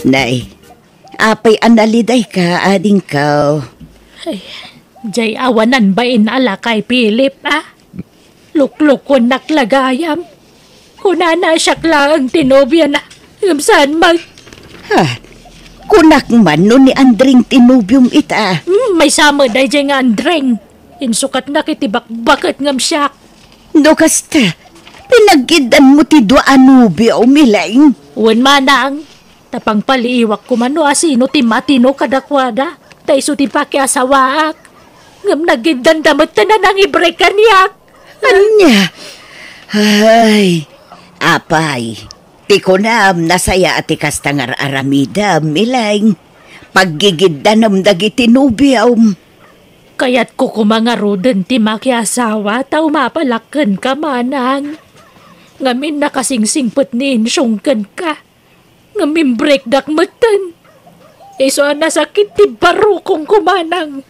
Nay, apay a naliday ka, adingko? Ay, jay awanan bain a lakay, Philip, a? Luklukuennak la gayam. Kunana siak laeng ti nobiana, ngem saan met. Ha? Kunak man no ni Andring ti nobiom ita. Hmm, maysa met dayjay nga Andring. Insukatnak iti bakbaket ngem siak. No kasta, pinaggiddanmo ti dua a nobiom, Mileng? Wen, manang. Ta pangpaliiwak koma no asino ti matino kadakuada, ta isu ti pakiasawaak. Ngem nagiddanda met ta nanangibreak kaniak. Ania? Ay, apay, ti kunam, nasayaat ti kasta nga ar-aramidem, Mileng. Paggigiddanem dagiti nobiom. Kayatko koma ngaruden ti makiasawa ta umapalak kenka, manang. Ngamin, nakasingsingpet ni Insyong kenka. Ngem imbreakdak metten. Isu a nasakit ti barukongko, manang.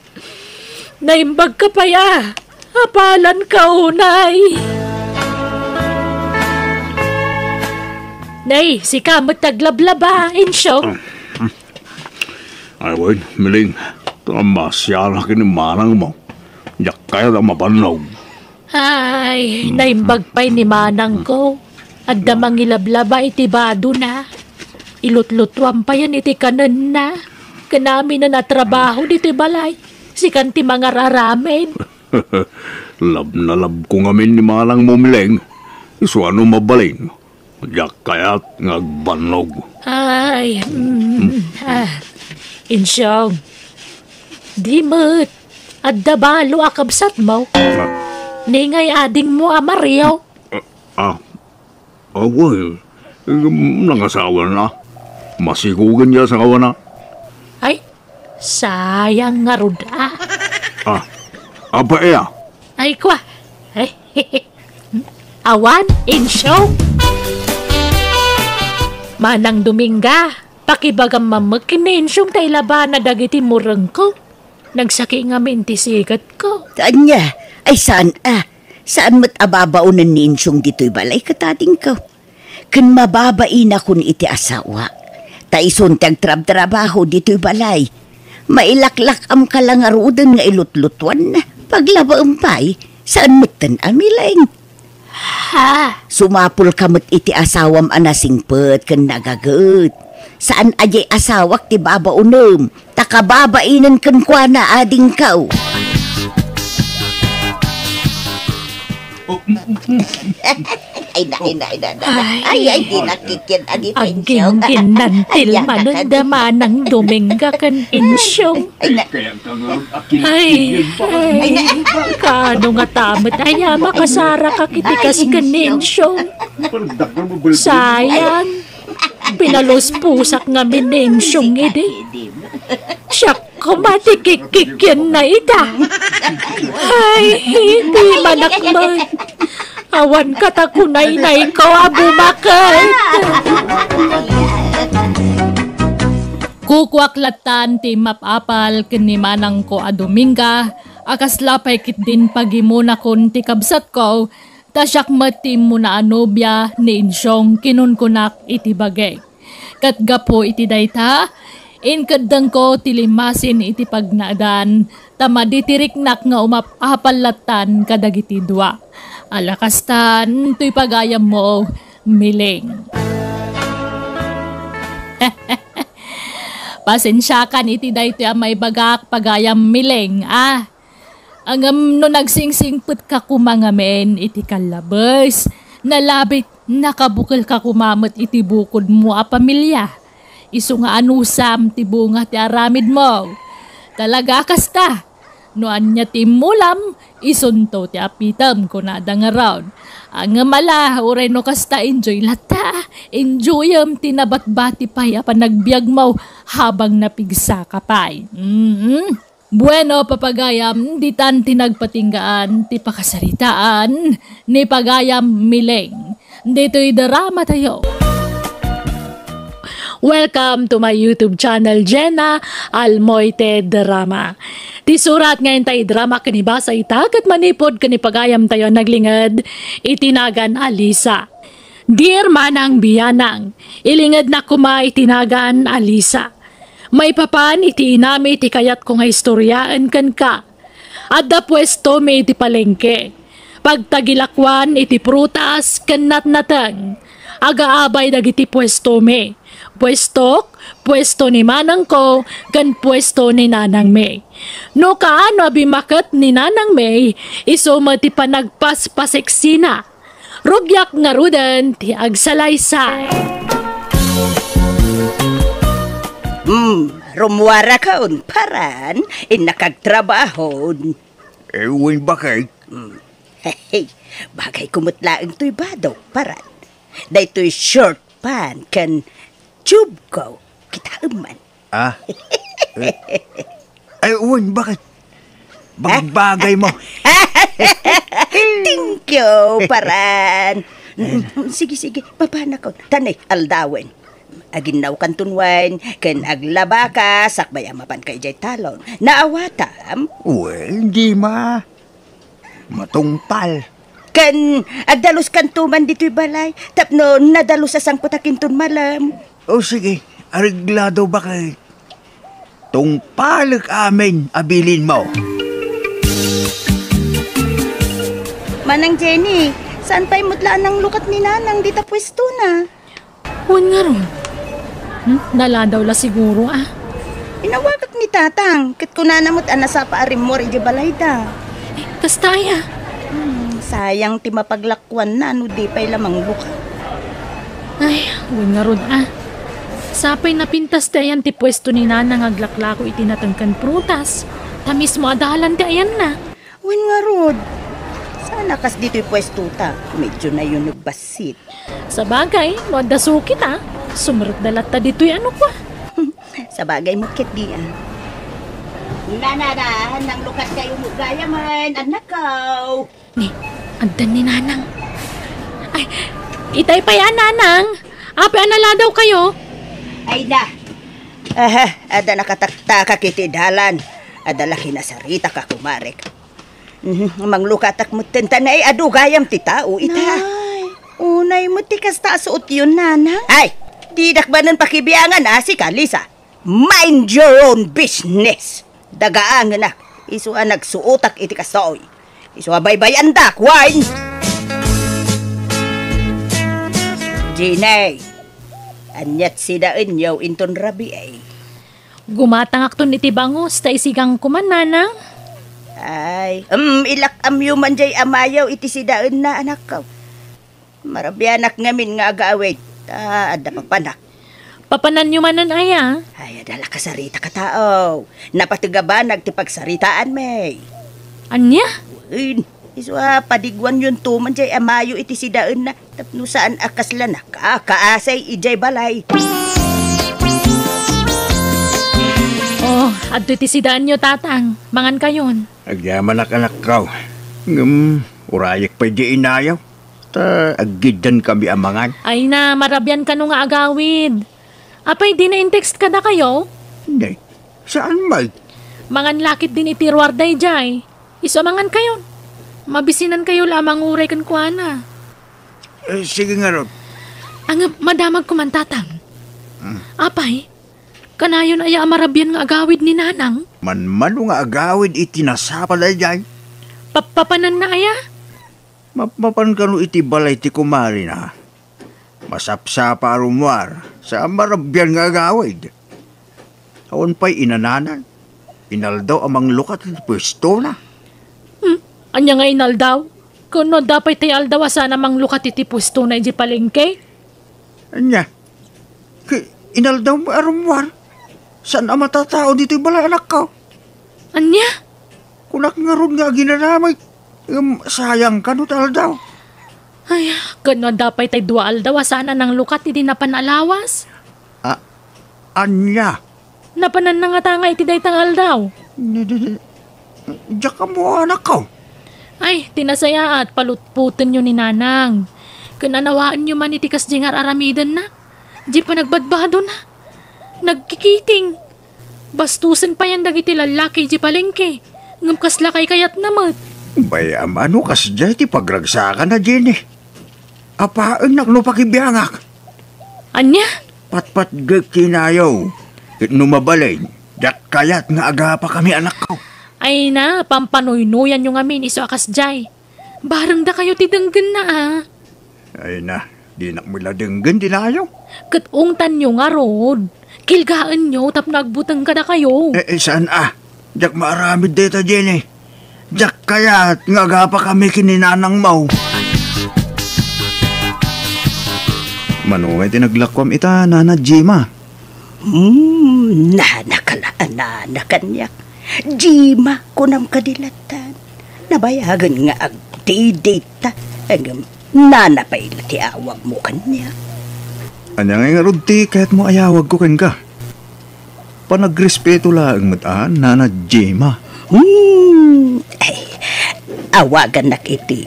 Naimbagka pay a apalanka unay. Nay, sika met ti aglablaba, Insyong. Ay, wen, Mileng, ta masianak ni manangmo. Diak kayat a mabannog. Ay, naimbag pay ni manangko. Adda mangilablaba iti badona. Ilutlutuan payen iti kanenna. Ken aminen a trabaho ditoy balay, sikan ti mangar-aramid. Love na love ko ngamin ni manangmo, Mileng. Isu a no mabalin, diak kayat nga agbannog. Ay, mm, ah, Insyong, di met, adda balo a kabsatmo. Ah. Ni ngay adingmo a Mario. Ah, ah, wen, nangasawana. Masikogen ti asawana. Ay, sayang ngarud a. Ah, apay a? Ay, kua. Ay, awan, Insyong. Manang Dominga, pakibagam man met ken ni Insyong ta ilabana dagiti murengko. Nagsaki ngamin ti sigetko. Ania? Ay, saan a? Saan met a babaonen ni Insyong ditoy balay ket adingko? Ken mababainakon iti asawak, ta isun ti agtrabtrabaho ditoy balay. Mailaklak-amka la ngaruden nga ilutlutuanna. Paglabaem pay, saan metten a, Mileng? Ha? Sumapulka met iti asawam a nasingpet ken nagaget. Saan a diay asawak ti babaonem, ta kababainen kenkuana, adingko. Ay, na, ay, na, ay, na, na, na. Ay, ay, di nakikit, adi, Pensyong. Agginginnan ti mananda manang Dominga ken Insyong. Ay, na. Ay, ay, kaano nga tamet aya makasaraka iti kas ken ni Insyong. Sayang. Pinaluspusak ngamin ni Insyong idi. Siak koma ti kikkikienna ita. Ay, di manak met. Awan kata kunaynayko a bumaket. Kukuak lattan ti mapapal ken ni manangko a Dominga, a kasla pay ketdin pagimonakon ti kabsatko, ta siak met ti immuna a nobia ni Insyong kinunkunak iti bagik. Ket gapu iti dayta, inkeddengko ti limasin iti pagnaedan, ta maditiriknak nga umap-apal lattan kadagiti dua. Ala kastan, toy pagayammo, Mileng. Pasensiakan iti daytoy a maibagak, pagayam Mileng, a. Ngem no nagsingsingpetka koma ngamin iti kallabes, nalabit, nakabukelka koma met iti bukodmo a pamilia. Isu nga anusam ti bunga ti aramidmo. Talaga a kasta, no ania ti immulam, isunto ti apitem, kunada ngarud. Ngem ala, uray no kasta, enjoy latta. Enjoyem ti nabatbati pay a panagbiagmo habang napigsaka pay. Mm. Bueno, papagayam, ditan ti nagpatinggaan ti pakasaritaan ni Pagayam Miling. Ditoy drama tayo. Welcome to my YouTube channel, Jenna Almoite Drama. Ti surat nga intay drama ken ibasa ita ket manipud ken ipagayam tayo naglinged iti nagan a Lisa. Dear Manang Bianang, ilingednak koma iti nagan a Lisa. Maipapan iti inami ti kayatko nga istoriaen kenka. Adda puestomi iti palengke. Pagtagilakuan iti prutas ken natnateng. Agaabay dagiti puestomi. Puestok, puesto ni manangko, ken puesto ni nanangmi. No kaano a bimaket ni nanangmi, isu met ti panagpaspaseksina. Rugiak ngaruden ti agsalaysay. Hmm, rumuarakon, paran, innak agtrabahon. Eh, wen, bakit? Hmm. Hey, bagay ko met laeng toy badok, paran. Daytoy short pant ken tube ko. Kitaem man. Ah? Eh, ay, wen, bakit? Bagbagay mo. Thank you, paran. Mm, sige, sige, papanakon. Tani, aldawen. Aginnawkanton wen, ken aglabaka, sakbay a mapanka idiay talon. Naawatam? Well, di ma. Matungpal. Ken agdaluskanto man ditoy balay, tapno nadalus a sangpet a kinton malem. O sige, areglado, bakit? Tungpalek amin a bilinmo. Manang Jenny, saan pay met la a nanglukat ni Nanang dita puestona? Wen ngarud. Hmm, naladaw la siguro, ah. Inawagak ni Tatang, ket kunana met a nasapa a rimmuar idiay balayda. Eh, kasta aya? Hmm, sayang ti mapaglakuanna no di pay la manglukat. Ay, wen ngarud, ah. Sapay napintas ti ayan ti puesto ni Nanang nga aglaklako iti nateng ken prutas. Ta mismo a dalan ti ayanna. Wen ngarud, saan a kas ditoy puestota, medyo nayuneg bassit. Sabagay, no adda sukit, ah. Sumrekda latta ditoy, ano kwa? Sabagay met ketdi, ah. Nanana, nanglukat kayo mo gayamen, anak ko. Ni, addan ni Nanang. Ay, itay pay a, Nanang. Apay a naladawkayo? Ay na. Aha, adda nakataktakak iti dalan. Adda la kinasaritak a kumarek. Mhm, manglukatak metten ta nay adu gayam ti tao ita. Nay, unay met ti kasta a suotyon, Nanang? Ay, didak manen pakibiangan a si Kalisa. Mind your own business. Dagaangenak, isu a nagsuotak iti kastoy. Isu a baybayandak, wen. Jenny, aniat sidaenyo inton rabii? Gumatangakton iti bangus, ta isigang ko man, Nanang. Ay, em, ilak-amyo man jay amayo iti sidaenna, anakko. Marabianak ngamin nga agawid, ta adda papanak. Papananyo manen aya? Ay, adda la kasaritak a tao. Napateg a banag ti pagsaritaanmi. Ania? Wen, isu a padiguanyonto man jay amayo iti sidaenna. Tapno saan a kasla nakakaasay idiay balay. Oh, adtoy ti sidaanyo, Tatang. Mangankayon. Agyamanak, anakko. Ngem, urayek pay di inayo. Ta aggiddankami a mangan. Ay na, marabian kano nga agawid. Apay, di na in-text kadakayo? Nay, saan met? Mangan la ketdin iti ruar daydiay. Isu a mangankayon. Mabisinankayo la a manguray kenkuana. Eh, sige ngarud. Ang madamag ko man, Tatang. Hmm. Apay, kanayon aya a marabian nga agawid ni Nanang? Manmano nga agawid iti nasapa daydiay? Papapananna aya? Mapmapan kano iti balay ti kumarina. Masapsapa a rummuar, sa marabian nga agawid. Awan pay inananan. Inaldaw a manglukat iti puestona. Hmm? Ania nga inaldaw? Ken no adda pay ti aldaw a saan a manglukat iti puestona iti palengke? Ania? Ki-, inaldaw a rummuar? Saan a matatao ditoy balay, anakko? Ania? Kunak ngarud nga aginanamay, ngem sayang kano ti aldaw. Ay, ken no adda pay tay dua aldaw a saan a nanglukat idi napan a lawas? A-, ania? Napananna ngata nga iti dayta nga aldaw. Di, di, di. Diak ammo, anakko. Ay, ti nasayaat, palutpotenyo ni Nanang. Ken anawaenyo man iti kasdi nga ar-aramidenna. Di panagbadbadona. Nagkikiting. Bastosen payen dagiti lallaki idiay palengke. Ngem kasla kaykayatna met. Bay-am a no kasdiay ti pagragsakana, Jenny. Apaennak no pakibiangak. Ania? Patpatgek kinayo. Ket no mabalin, diak kayat nga agapakami, anakko. Ay na, pampanuynoyanyo ngamin isu a kasdiay. Bareng dakayo ti denggenna, a. Ay na, dinak met la denggen ti nayo. Ket ungtanyo ngarud. Kilgaenyo tapno agbuteng kadakayo. Eh, eh, saan a? Diak maaramid dayta, Jenny. Diak kayat nga agapakami ken ni Nanang Mau. Mano ngay ti naglakuam ita, Nana Jima? Hmm, nana ka la a nana kaniak. Jima, kunam kadi lattan. Nabayagen nga agdidita. Ngem nana pay la ti awagmo kaniak. Ania ngay ngarud ti kayatmo a yawagko kenka? Panagrespeto laeng met a, Nana Jima. Hmm, ay, awagannak iti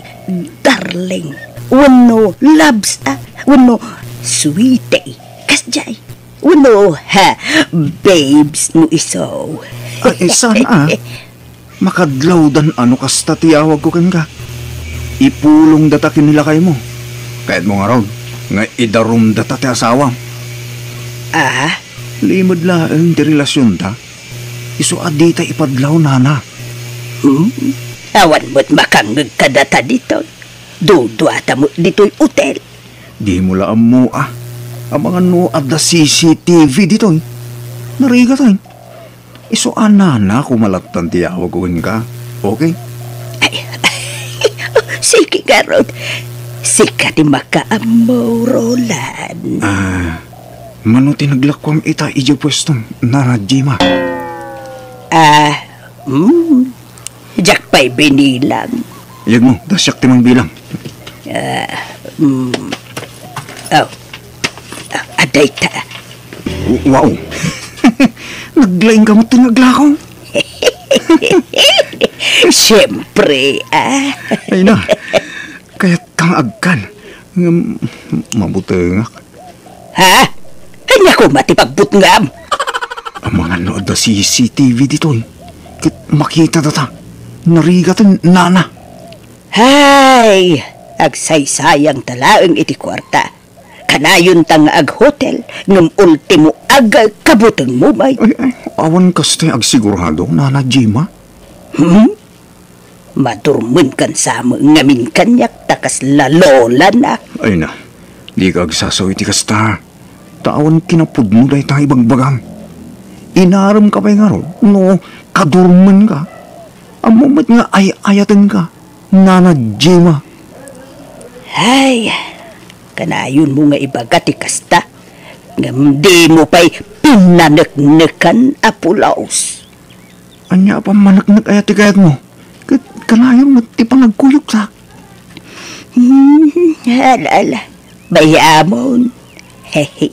darling, wenno loves, a, wenno sweetie. Kasdiay. Wenno, ha, babes no isu. Ay, eh, saan a? Makadlawdan a no kasta ti yawagko kenka. Ipulongdata ken ni lakaymo. Kayatmo ngarud nga idarumdata ti asawam. Ah? Limed laeng ti relasionta. Isu a dita ipadlaw, nana. Hmm? Awan met makangngeg kadata ditoy. Duduata met ditoy hotel. Dimo la ammo a. Amangan no adda C C T V ditoy. Narigat, ay. Isu a nana koma lattan ti yawagko kenka. Okay? Ay, sige ngarud. Sika ti makaammo, Roland. Ah, mano ti naglakuam ita idiay puestom, Nana Jima? Ah, hmm. Diak pay binilang. Yegmo, ta siak ti mangbilang. Ah, mm. Oh. Ah, adda ita. W-, wow. Naglaing ka met ti naglakaw. Siyempre, ah. Ay na. Kayat kang agkan. Ngem, mabutengak. Ha? Ania koma ti pagbutngam? Amangan no adda C C T V ditoy. Ket makita data. Narigaten, nana. Hay! Agsaysayangta laeng iti kuarta. Kanayonta nga aghotel, ngem ultimo agkabutengmo met. Ay, ay, awan kastoy agsigurado, Nana Jima. Hmm? Madurmenkan sa met ngamin kaniak ta kasla lolanak. Ay na, dika agsasao iti kasta. Ta awan kinapudno dayta ibagbagam. Inaremka pay ngarud no kadurmenka. Ammom met nga ay-ayatenka, Nana Jima. Ay, kanayonmo nga ibaga ti kasta, ngem dimo pay pinnaneknekan a pulos. Ania a pammaneknek aya ti kayatmo? Ket kanayon met ti panagkuyogtak. Hmm, ala, ala. Bay-amon. Hehe.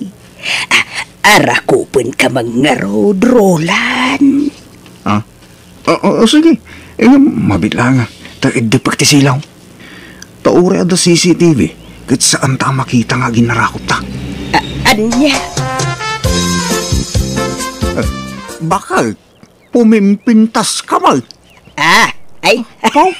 A-, arakupenka man ngarud, Roland. Ah? O, o, o, sige. Eh, mabiit la nga. Ta iddepek ti silaw. Ta uray adda C C T V, ket saanta a makita nga aginnarakupta. A-, ania? Eh, bakal, pumimpintas ka man. Ah, ay. Oh.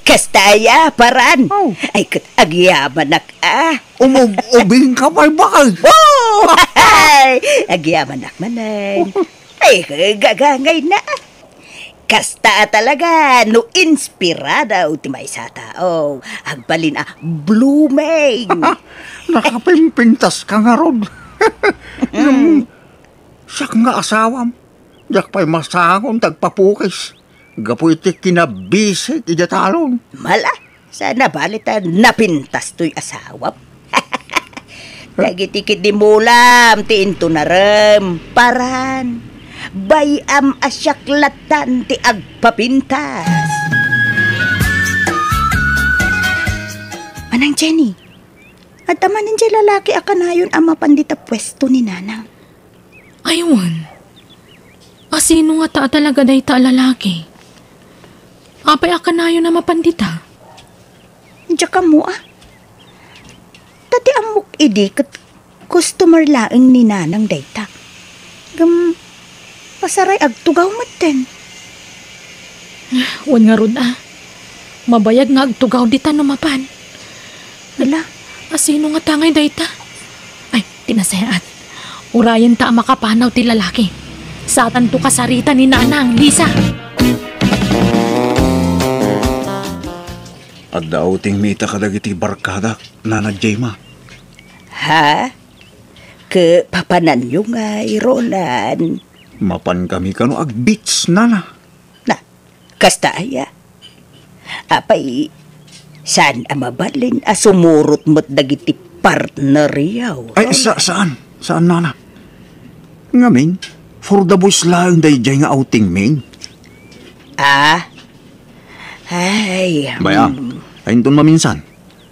Kasta aya, paran. Oh. Ay, ket agyamanak, ah. Umub-ubing ka pay, bakal. Oh! Ay, agyamanak manen. Ay, gagangay na. Kasta a talaga, no inspirado ti maysa a tao, agbalin a blooming. Nakapimpintas ka ngarud. Ngem, siak nga asawam, diak pay masangon ti agpapukis gapu iti kinabisik idiay talon. Mala, sana bali ta napintas toy asawam. Dagiti kidimulam ti intunarem, paran. Bay-am a siak lattan ti agpapintas. Manang Jenny, adda manen diay lalaki a kanayon a mapan dita puesto ni Nanang? Ay, wen. Sino ngata talaga dayta a lalaki? Apay a kanayon a mapan dita? Diak ammo a. Ta ti ammok idi ket customer laeng ni Nanang dayta. Ngem, pasaray agtugaw metten. Wen ngarud a. Mabayag nga agtugaw dita no mapan. Ala, asino ngata ngay dayta? Ay, ti nasayaat. Urayenta a makapanaw ti lalaki. Satanto kasarita ni Nanang, Lisa. Adda outing mi ita kadagiti barkadak, Nana Jema. Ha? Ket papananyo ngay, Roland? Mapan kami kano ag-beach, Nana. Na, kasta aya? Apay, saan a mabalin a sumurot met dagiti partneryo, Ay, Roland? sa-, saan? Saan, Nana? Ngamin, for the boys laeng daydiay nga outing mi. Ah? Ay, Bay, ah, mm. Ay, inton maminsan,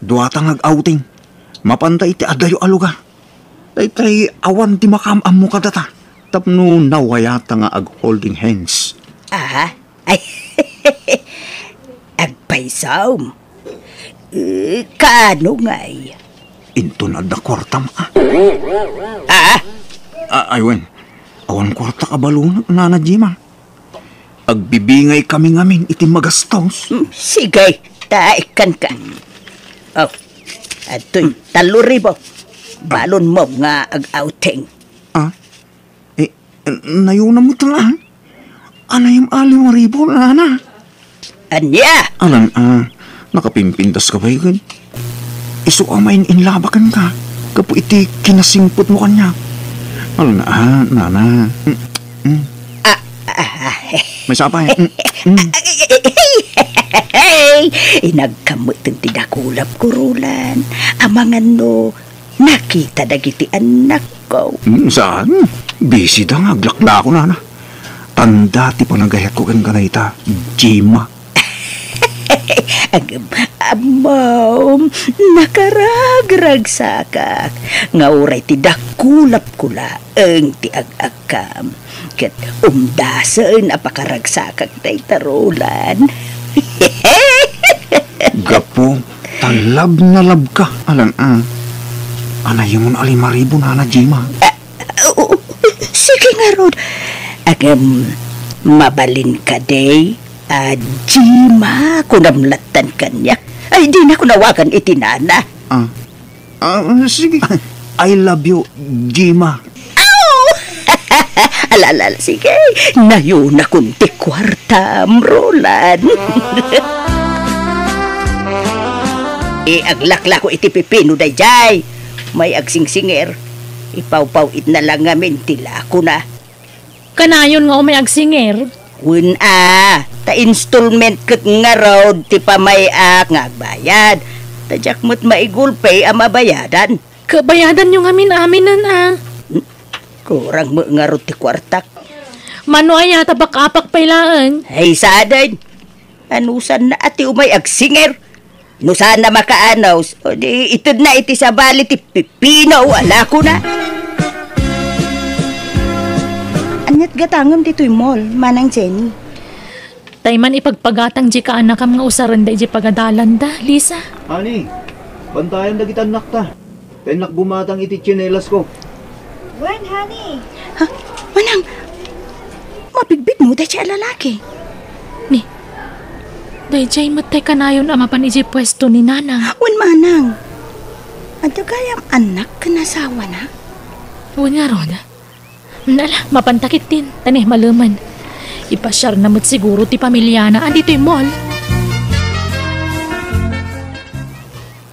duata nga ag-outing. Mapanta iti adayo a lugar. Daytay awan ti makaam-ammo kadata. Tapno nawayata nga ag-holding hands. Ah? Ay, agpaysom. Eh, kaano ngay? Inton adda kuartam, ah. Ah? Ah, ay, wen. Awan kuartak a balunak, Nana Jema. Agbibingay kami ngamin iti magastos. Hmm, sige, ta ikkanka. Oh, adtoy, tallo ribu. Balonmo nga ag-outing. Ah? Eh, nayuna met nga. Anayam a lima ribu, Nana. Ania? Alan, ah, nakapimpintas ka ba, igan? Isu a main-inlaba kenka, gapu iti kinasingpetmo kaniak. Alan, ah, Nana. Mm, mm. Ah, ah, ah. May sapay. Mm, mm. Inagkameten ti dakulap ko, Roland. Amangan no, nakita dagiti annakko. Hmm, saan? Busy da nga aglaklako, Nana. Tanda ti panagayatko kenka dayta, Jema. Agem, ammom, nakaragragsakak. Nga uray ti dakulap ko laeng ti ag-agkam. Ket umdasen a pakaragsakak dayta, Roland. Gapu ta love na love ka, Alan, ah. Anayamon a lima ribu, Nana Jema. Ah, oo, sige ngarud. Agem, mabalin kadi a Jema kunam lattan kaniak. Ay, dinako nawagan iti nana. Ah. Ah, sige. I love you, Jema. Aw! Ala, ala, ala, sige. Nayunakon ti kuartam, Roland. Eh, aglaklako iti pipino daydiay. May agsingsingir. Ipawpaw-itna lang ngamin ti lakona. Kanayon nga umay agsinger? Wen a, ta installment ket ngarud ti pamay-ak nga agbayad. Ta diak met maigulpi a mabayadan. Ket bayadanyo ngamin aminen a. Hmm? Kurang met ngarud ti kuartak. Mano aya ta bak-apak pay laeng? Ay, sadin. Anusanna a ti umay agsinger? No saanna makaanus, o di itedna iti sabali ti pipino a lakona. Aniat gatangem ditoy mall, Manang Jenny? Tay man ipagpagatang di kaanakam nga usaren daydi pagadalanda, Lisa. Honey, bantayan dagiti annakta. Ta innak bumatang iti tsinelas ko. Wen, honey. Ha? Manang, mabigbigmo daydiay a lalaki? Ni, daydiay met tay kanayon a mapan idiay puesto ni Nanang. Wen, Manang. Adda gayam annak ken asawana? Wen ngarud. Nala, mapanta ketdin. Ta ni, malemen. Ipasiarna met siguro ti pamiliana. Aditoy mall.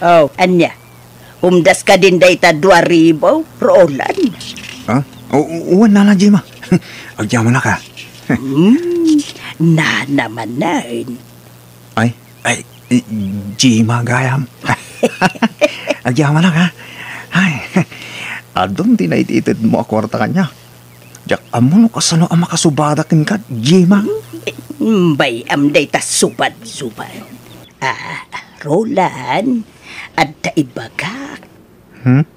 Oh, ania? Umdas kadin dayta dua ribu, Roland? Ha? O, o, wen, Nana Jema. Agyamanak a. Hmm, nana manen. Ay, ay, Jema gayam. Agyamanak a. Ay, adun ti naititedmo a kuarta kaniak. Diak ammo no kasano a makasubadak kenka, Jema. Hmm, bay-am dayta subad-subad. Ah, Roland, adda ibagak. Hmm?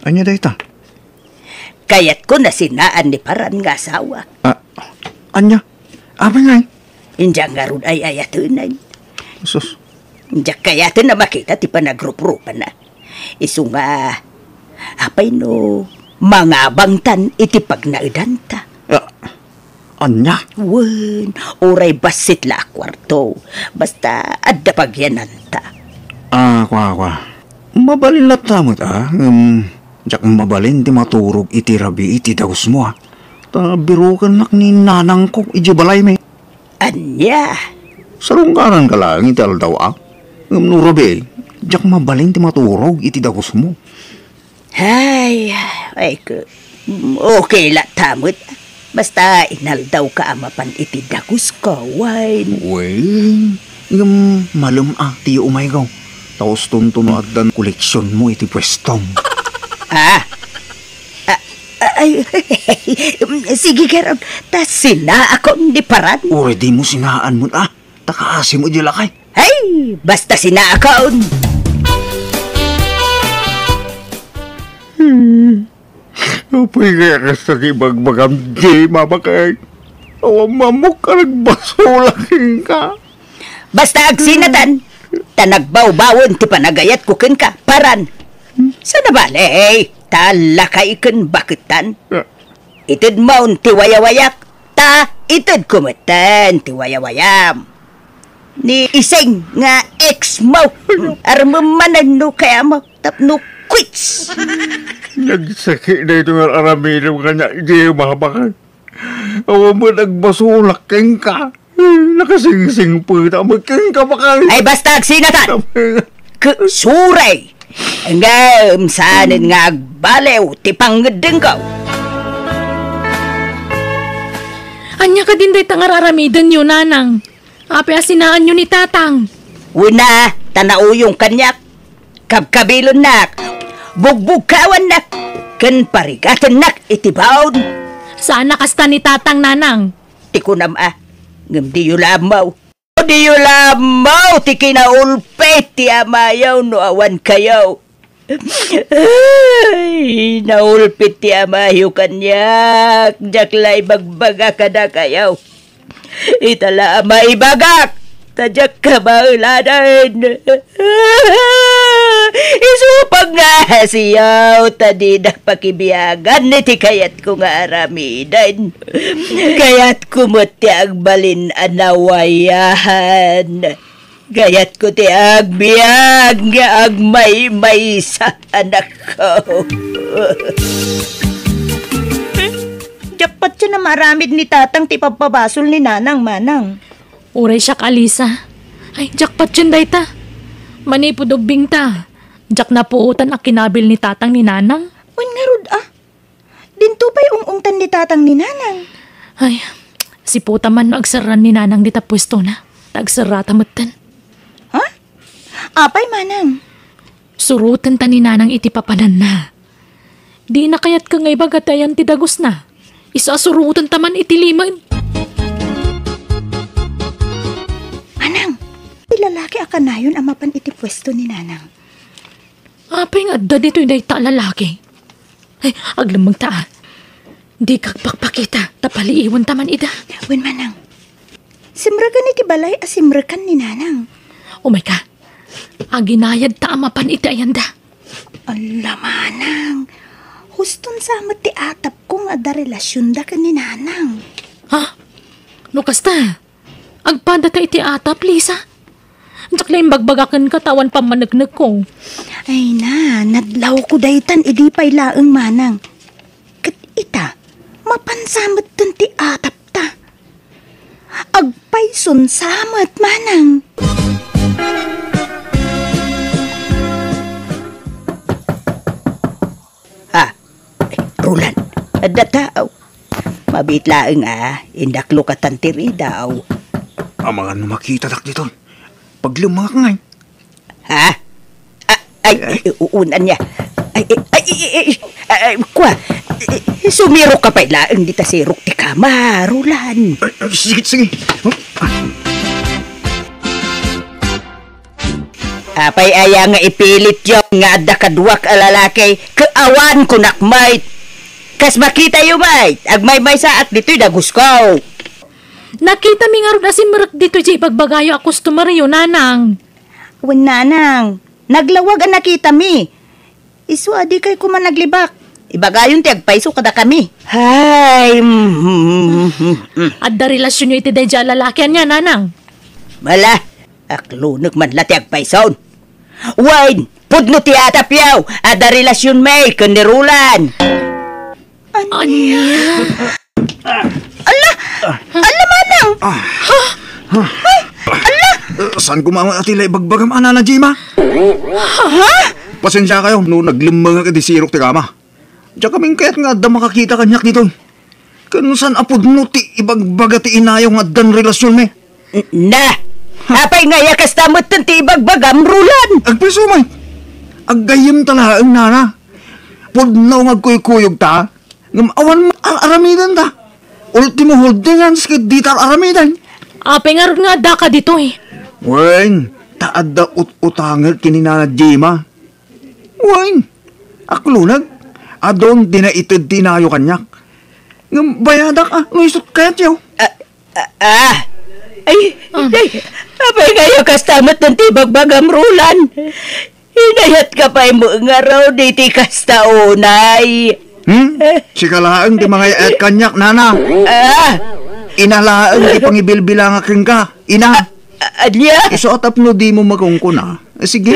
Ania dayta? Kayatko nasinaan ni paran nga asawa. Ah, Ania? Apay ngay? Indiak ngarud ay-ayatenen. Sus. Indiak kayaten a makita ti panagruprupana. Isu nga, apay no mangabangtan iti pagnaedanta? Ah, ania? Wen, uray bassit la a kuarto. Basta adda pagyananta. Ah, kua, kua. Mabalin latta met, ah. Ngem, diak mabalin ti maturog iti rabii ti dagusmo, ah. Ta birokennak ni nanangko idiay balaymi. Ania? Sarungkaranka laeng iti aldaw, a? Ngem no rabii, diak mabalin ti maturog iti dagusmo. Ay, ay, ke-, okay latta met. Basta inaldawka a mapan iti dagusko, wen. Wen, ngem malem a ti umayko. Ta ustonto no addan koleksionmo iti puestom. Ah, Ah, ah, ay, sige, garud, ta sinaakon ni paran. Uray dimo sinaan met, ah. Ta kaasimo idiay lakay. Ay, basta sinaakon. Hmm. Apay kaya kasta ti ibagbagam, Jay, mabakay? Awan mamok a nagbasolak kenka. Basta agsinatan, ta nagbawbawen ti panagayatko kenka, paran. Saan a bale, ta lakay ken baketan. Itedmon ti wayawayak, ta itedko metten ti wayawayam. Ni Iseng nga ex mo, armem manen no kayam tapno quits. Nagsakit na ito nga aramidem kaniak, Jay, mabakay. Awan met agbasolak kenka. Nakasingsingpet a met kenka, bakay. Ay, basta agsinatan. Ke-, suray. Ngem saanen nga agbaliw ti pangngeddengko. Ania kadin dayta nga ar-aramidenyo, nanang? Apay a sinaanyo ni tatang? Wen a, ta nauyong kaniak. Kabkabilennak, bugbugkawannak, ken parigatennak iti baon. Saan a kasta ni tatang, nanang. Ti kunam a, ngem diyo la ammo. Diyo la ammo ti kinaulpit ti amayo no awan kayo. Ay, naulpit ti amayo kaniak, diak la ibagbaga kadakayo. Ita la a maibagak, ta diak kamauladan. Isu pay nga siyaw, ta dida pakibiagan iti kayatko nga aramiden. Kayatko met ti agbalin a nawayan. Kayatko ti agbiag nga agmaymaysa, anakko. Hmm? Diak patien a maaramid ni tatang ti pagbabasol ni nanang, manang. Uray siak, Alisa. Ay, diak patien dayta. Manipud ubbingta, diak napuotan a kinabil ni tatang ni nanang. Wen ngarud, ah. Dinto pay ung-ungtan ni tatang ni nanang. Ay, siputa man no agserran ni nanang dita puestona. Ta agserrata metten. Ha? Apay, manang? Surotenta ni nanang iti papananna. Dina kayat nga ibaga ti ayan ti dagusna. Isu a surotenta man iti limed. Manang, ti lalaki a kanayon a mapan iti puesto ni nanang. Apay nga adda ditoy dayta a lalaki? Ay, aglemmengta, a. Dika agpakpakita, ta paliiwenta man ida. Wen, manang. Simreken iti balay a simrekan ni nanang. Umayka. Aginayadta a mapan iti ayanda. Alla, manang. Huston sa met ti atapko nga adda relasionda ken ni nanang. Ha? No kasta, agpadata iti atap, Lisa. Diak la imbagbagakenka ta awan pammaneknekko. Ay na, nadlawko daytan idi pay laeng, manang. Ket ita, mapan sa metten ti atapta. Agpayson sa met, manang. Ah, eh, Roland, adda tao. Mabiit laeng a indaklokatan ti ridaw. Amangan no makitadak ditoy. Paglemmengak ngay. Ha? Ah, ay, ay, ay, uun, ania. Ay, ay, ay, ay, ay, ay, ay, kua. Eh, sumirok ka pay laeng dita sirok ti kama, Roland. Ay, ay, sige, sige. Huh? Ah. Apay aya nga ipilityo nga adda kaduak a lalaki, ket awan kunak met. Kas makitayo met, agmaymaysaak ditoy dagusko. Nakitami ngarud a simrek ditoy diay ibagbagayo a customeryo, nanang. Wen, nanang. Naglawag a nakitami. Isu a dikay koma naglibak. Ibagayon ti agpayso kadakami. Hay, mm, mm, mm, mm. Adda relasionyo iti daydiay a lalaki ania, nanang? Mala, aklonek man la ti agpayson. Wen, pudno ti atapyo, adda relasionmi ken ni Roland. Ania? Ala! Ala, manang! Ah. Ay! Ala! Eh, saan ko mamati la ibagbagam, a Nana Jima? Ha? Pasensiakayo no naglemmengak iti sirok ti kama. Diak amin kayat nga adda makakita kaniak ditoy. Ken saan a pudno ti ibagbaga ti inayo nga addan relasionmi. N-, na! Apay nga aya kasta metten ti ibagbagam, Roland? Agpayso met. Aggayyemta laeng, nana. Pudno nga agkuykuyogta, ngem awan met ar-aramidenta. Ultimo holding hands ket dita ar-aramiden. Apay ngarud nga addaka ditoy? Wen, ta adda ut-utangek ken ni Nana Jima. Wen, aklonek, adun ti naited ti inayo kaniak. Ngem bayadak, a, no isut kayatyo. Ah, ah, ah. Ay, ah. Ay, apay nga aya kasta metten ti ibagbagam, Roland? Inayatka pay met ngarud iti kasta unay. Hmm? Sika laeng ti mangay-ayat kaniak, nana. Ah. Ina laeng ti pangibilbilangak kenka, ina. A-, ania? Isu a tapno dimo makunkuna. Eh, sige.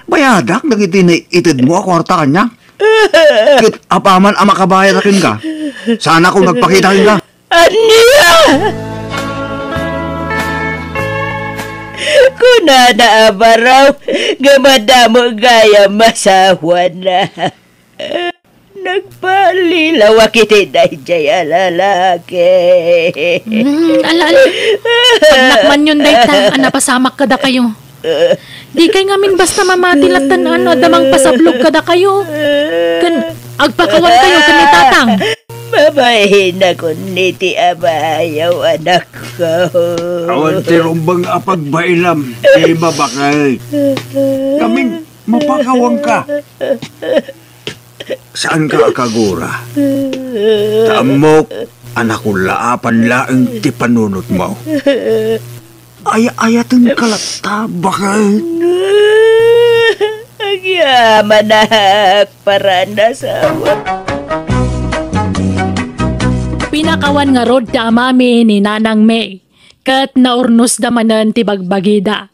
Bayadak dagiti naitedmo a kuarta kaniak. Ket apaman a makabayad kenka, saanakon agpakita kenka. Ania? Kunana a baro nga madamo gayam masawana. Nagpalilawak iti daydiay a lalaki. Hmm, ala, ala. Pagnakanyon dayta a napasamak kadakayo. Dikay ngamin basta mamati latta no adda mangpasablog kadakayo. Ken agpakawankayo ken ni Tatang. Mabainakon iti amayo, anakko. Awan ti rumbeng a pagbailam, ti mabakay. Ngamin, mapakawanka. Saanka a kagura. Ta ammok a nakullaapan laeng ti panunotmo. Aya-ayatenka latta, baket. Agyamanak, para nasawa. Pinakawan ngarud ti amami ni Nanang May, ket naurnosda manen ti bagbagida.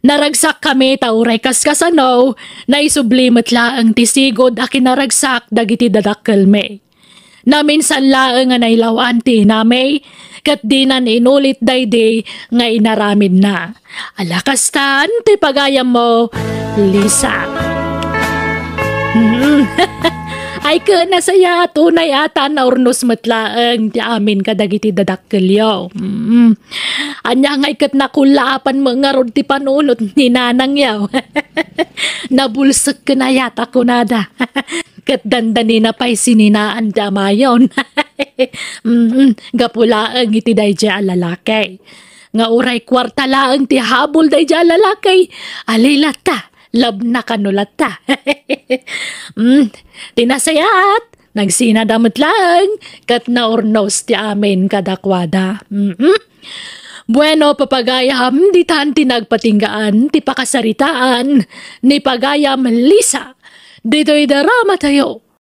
Naragsakkami ta uray kaskasano, naisubli met laeng ti sigud a kinaragsak dagiti dadakkelmi. Naminsan laeng a nailaw-an ti inami, ket dinan inulit daydi nga inaramidna. Ala kastan ti pagayammo, Lisa. Hmm. Ay, ken nasayaat, unay ata naurnos met laeng ti amin kadagiti dadakkelyo. Hmm. Ania ngay ket nakullaapan met ngarud ti panunot ni nanangyo. Nabulsek ken ayat a kunada. Ket dandanina pay sininaan ti amayon. Mm, gapu laeng iti daydiay a lalaki. Nga uray kuarta laeng ti habol daydiay a lalaki, ali latta, labna kano latta. Mm, ti nasayaat, nagsinada met laeng, ket naurnos ti amin kadakuada. Mm-mm. Bueno, papagayam, ditan ti nagpatinggaan ti pakasaritaan ni pagayam Lisa. Ditoy drama tayo.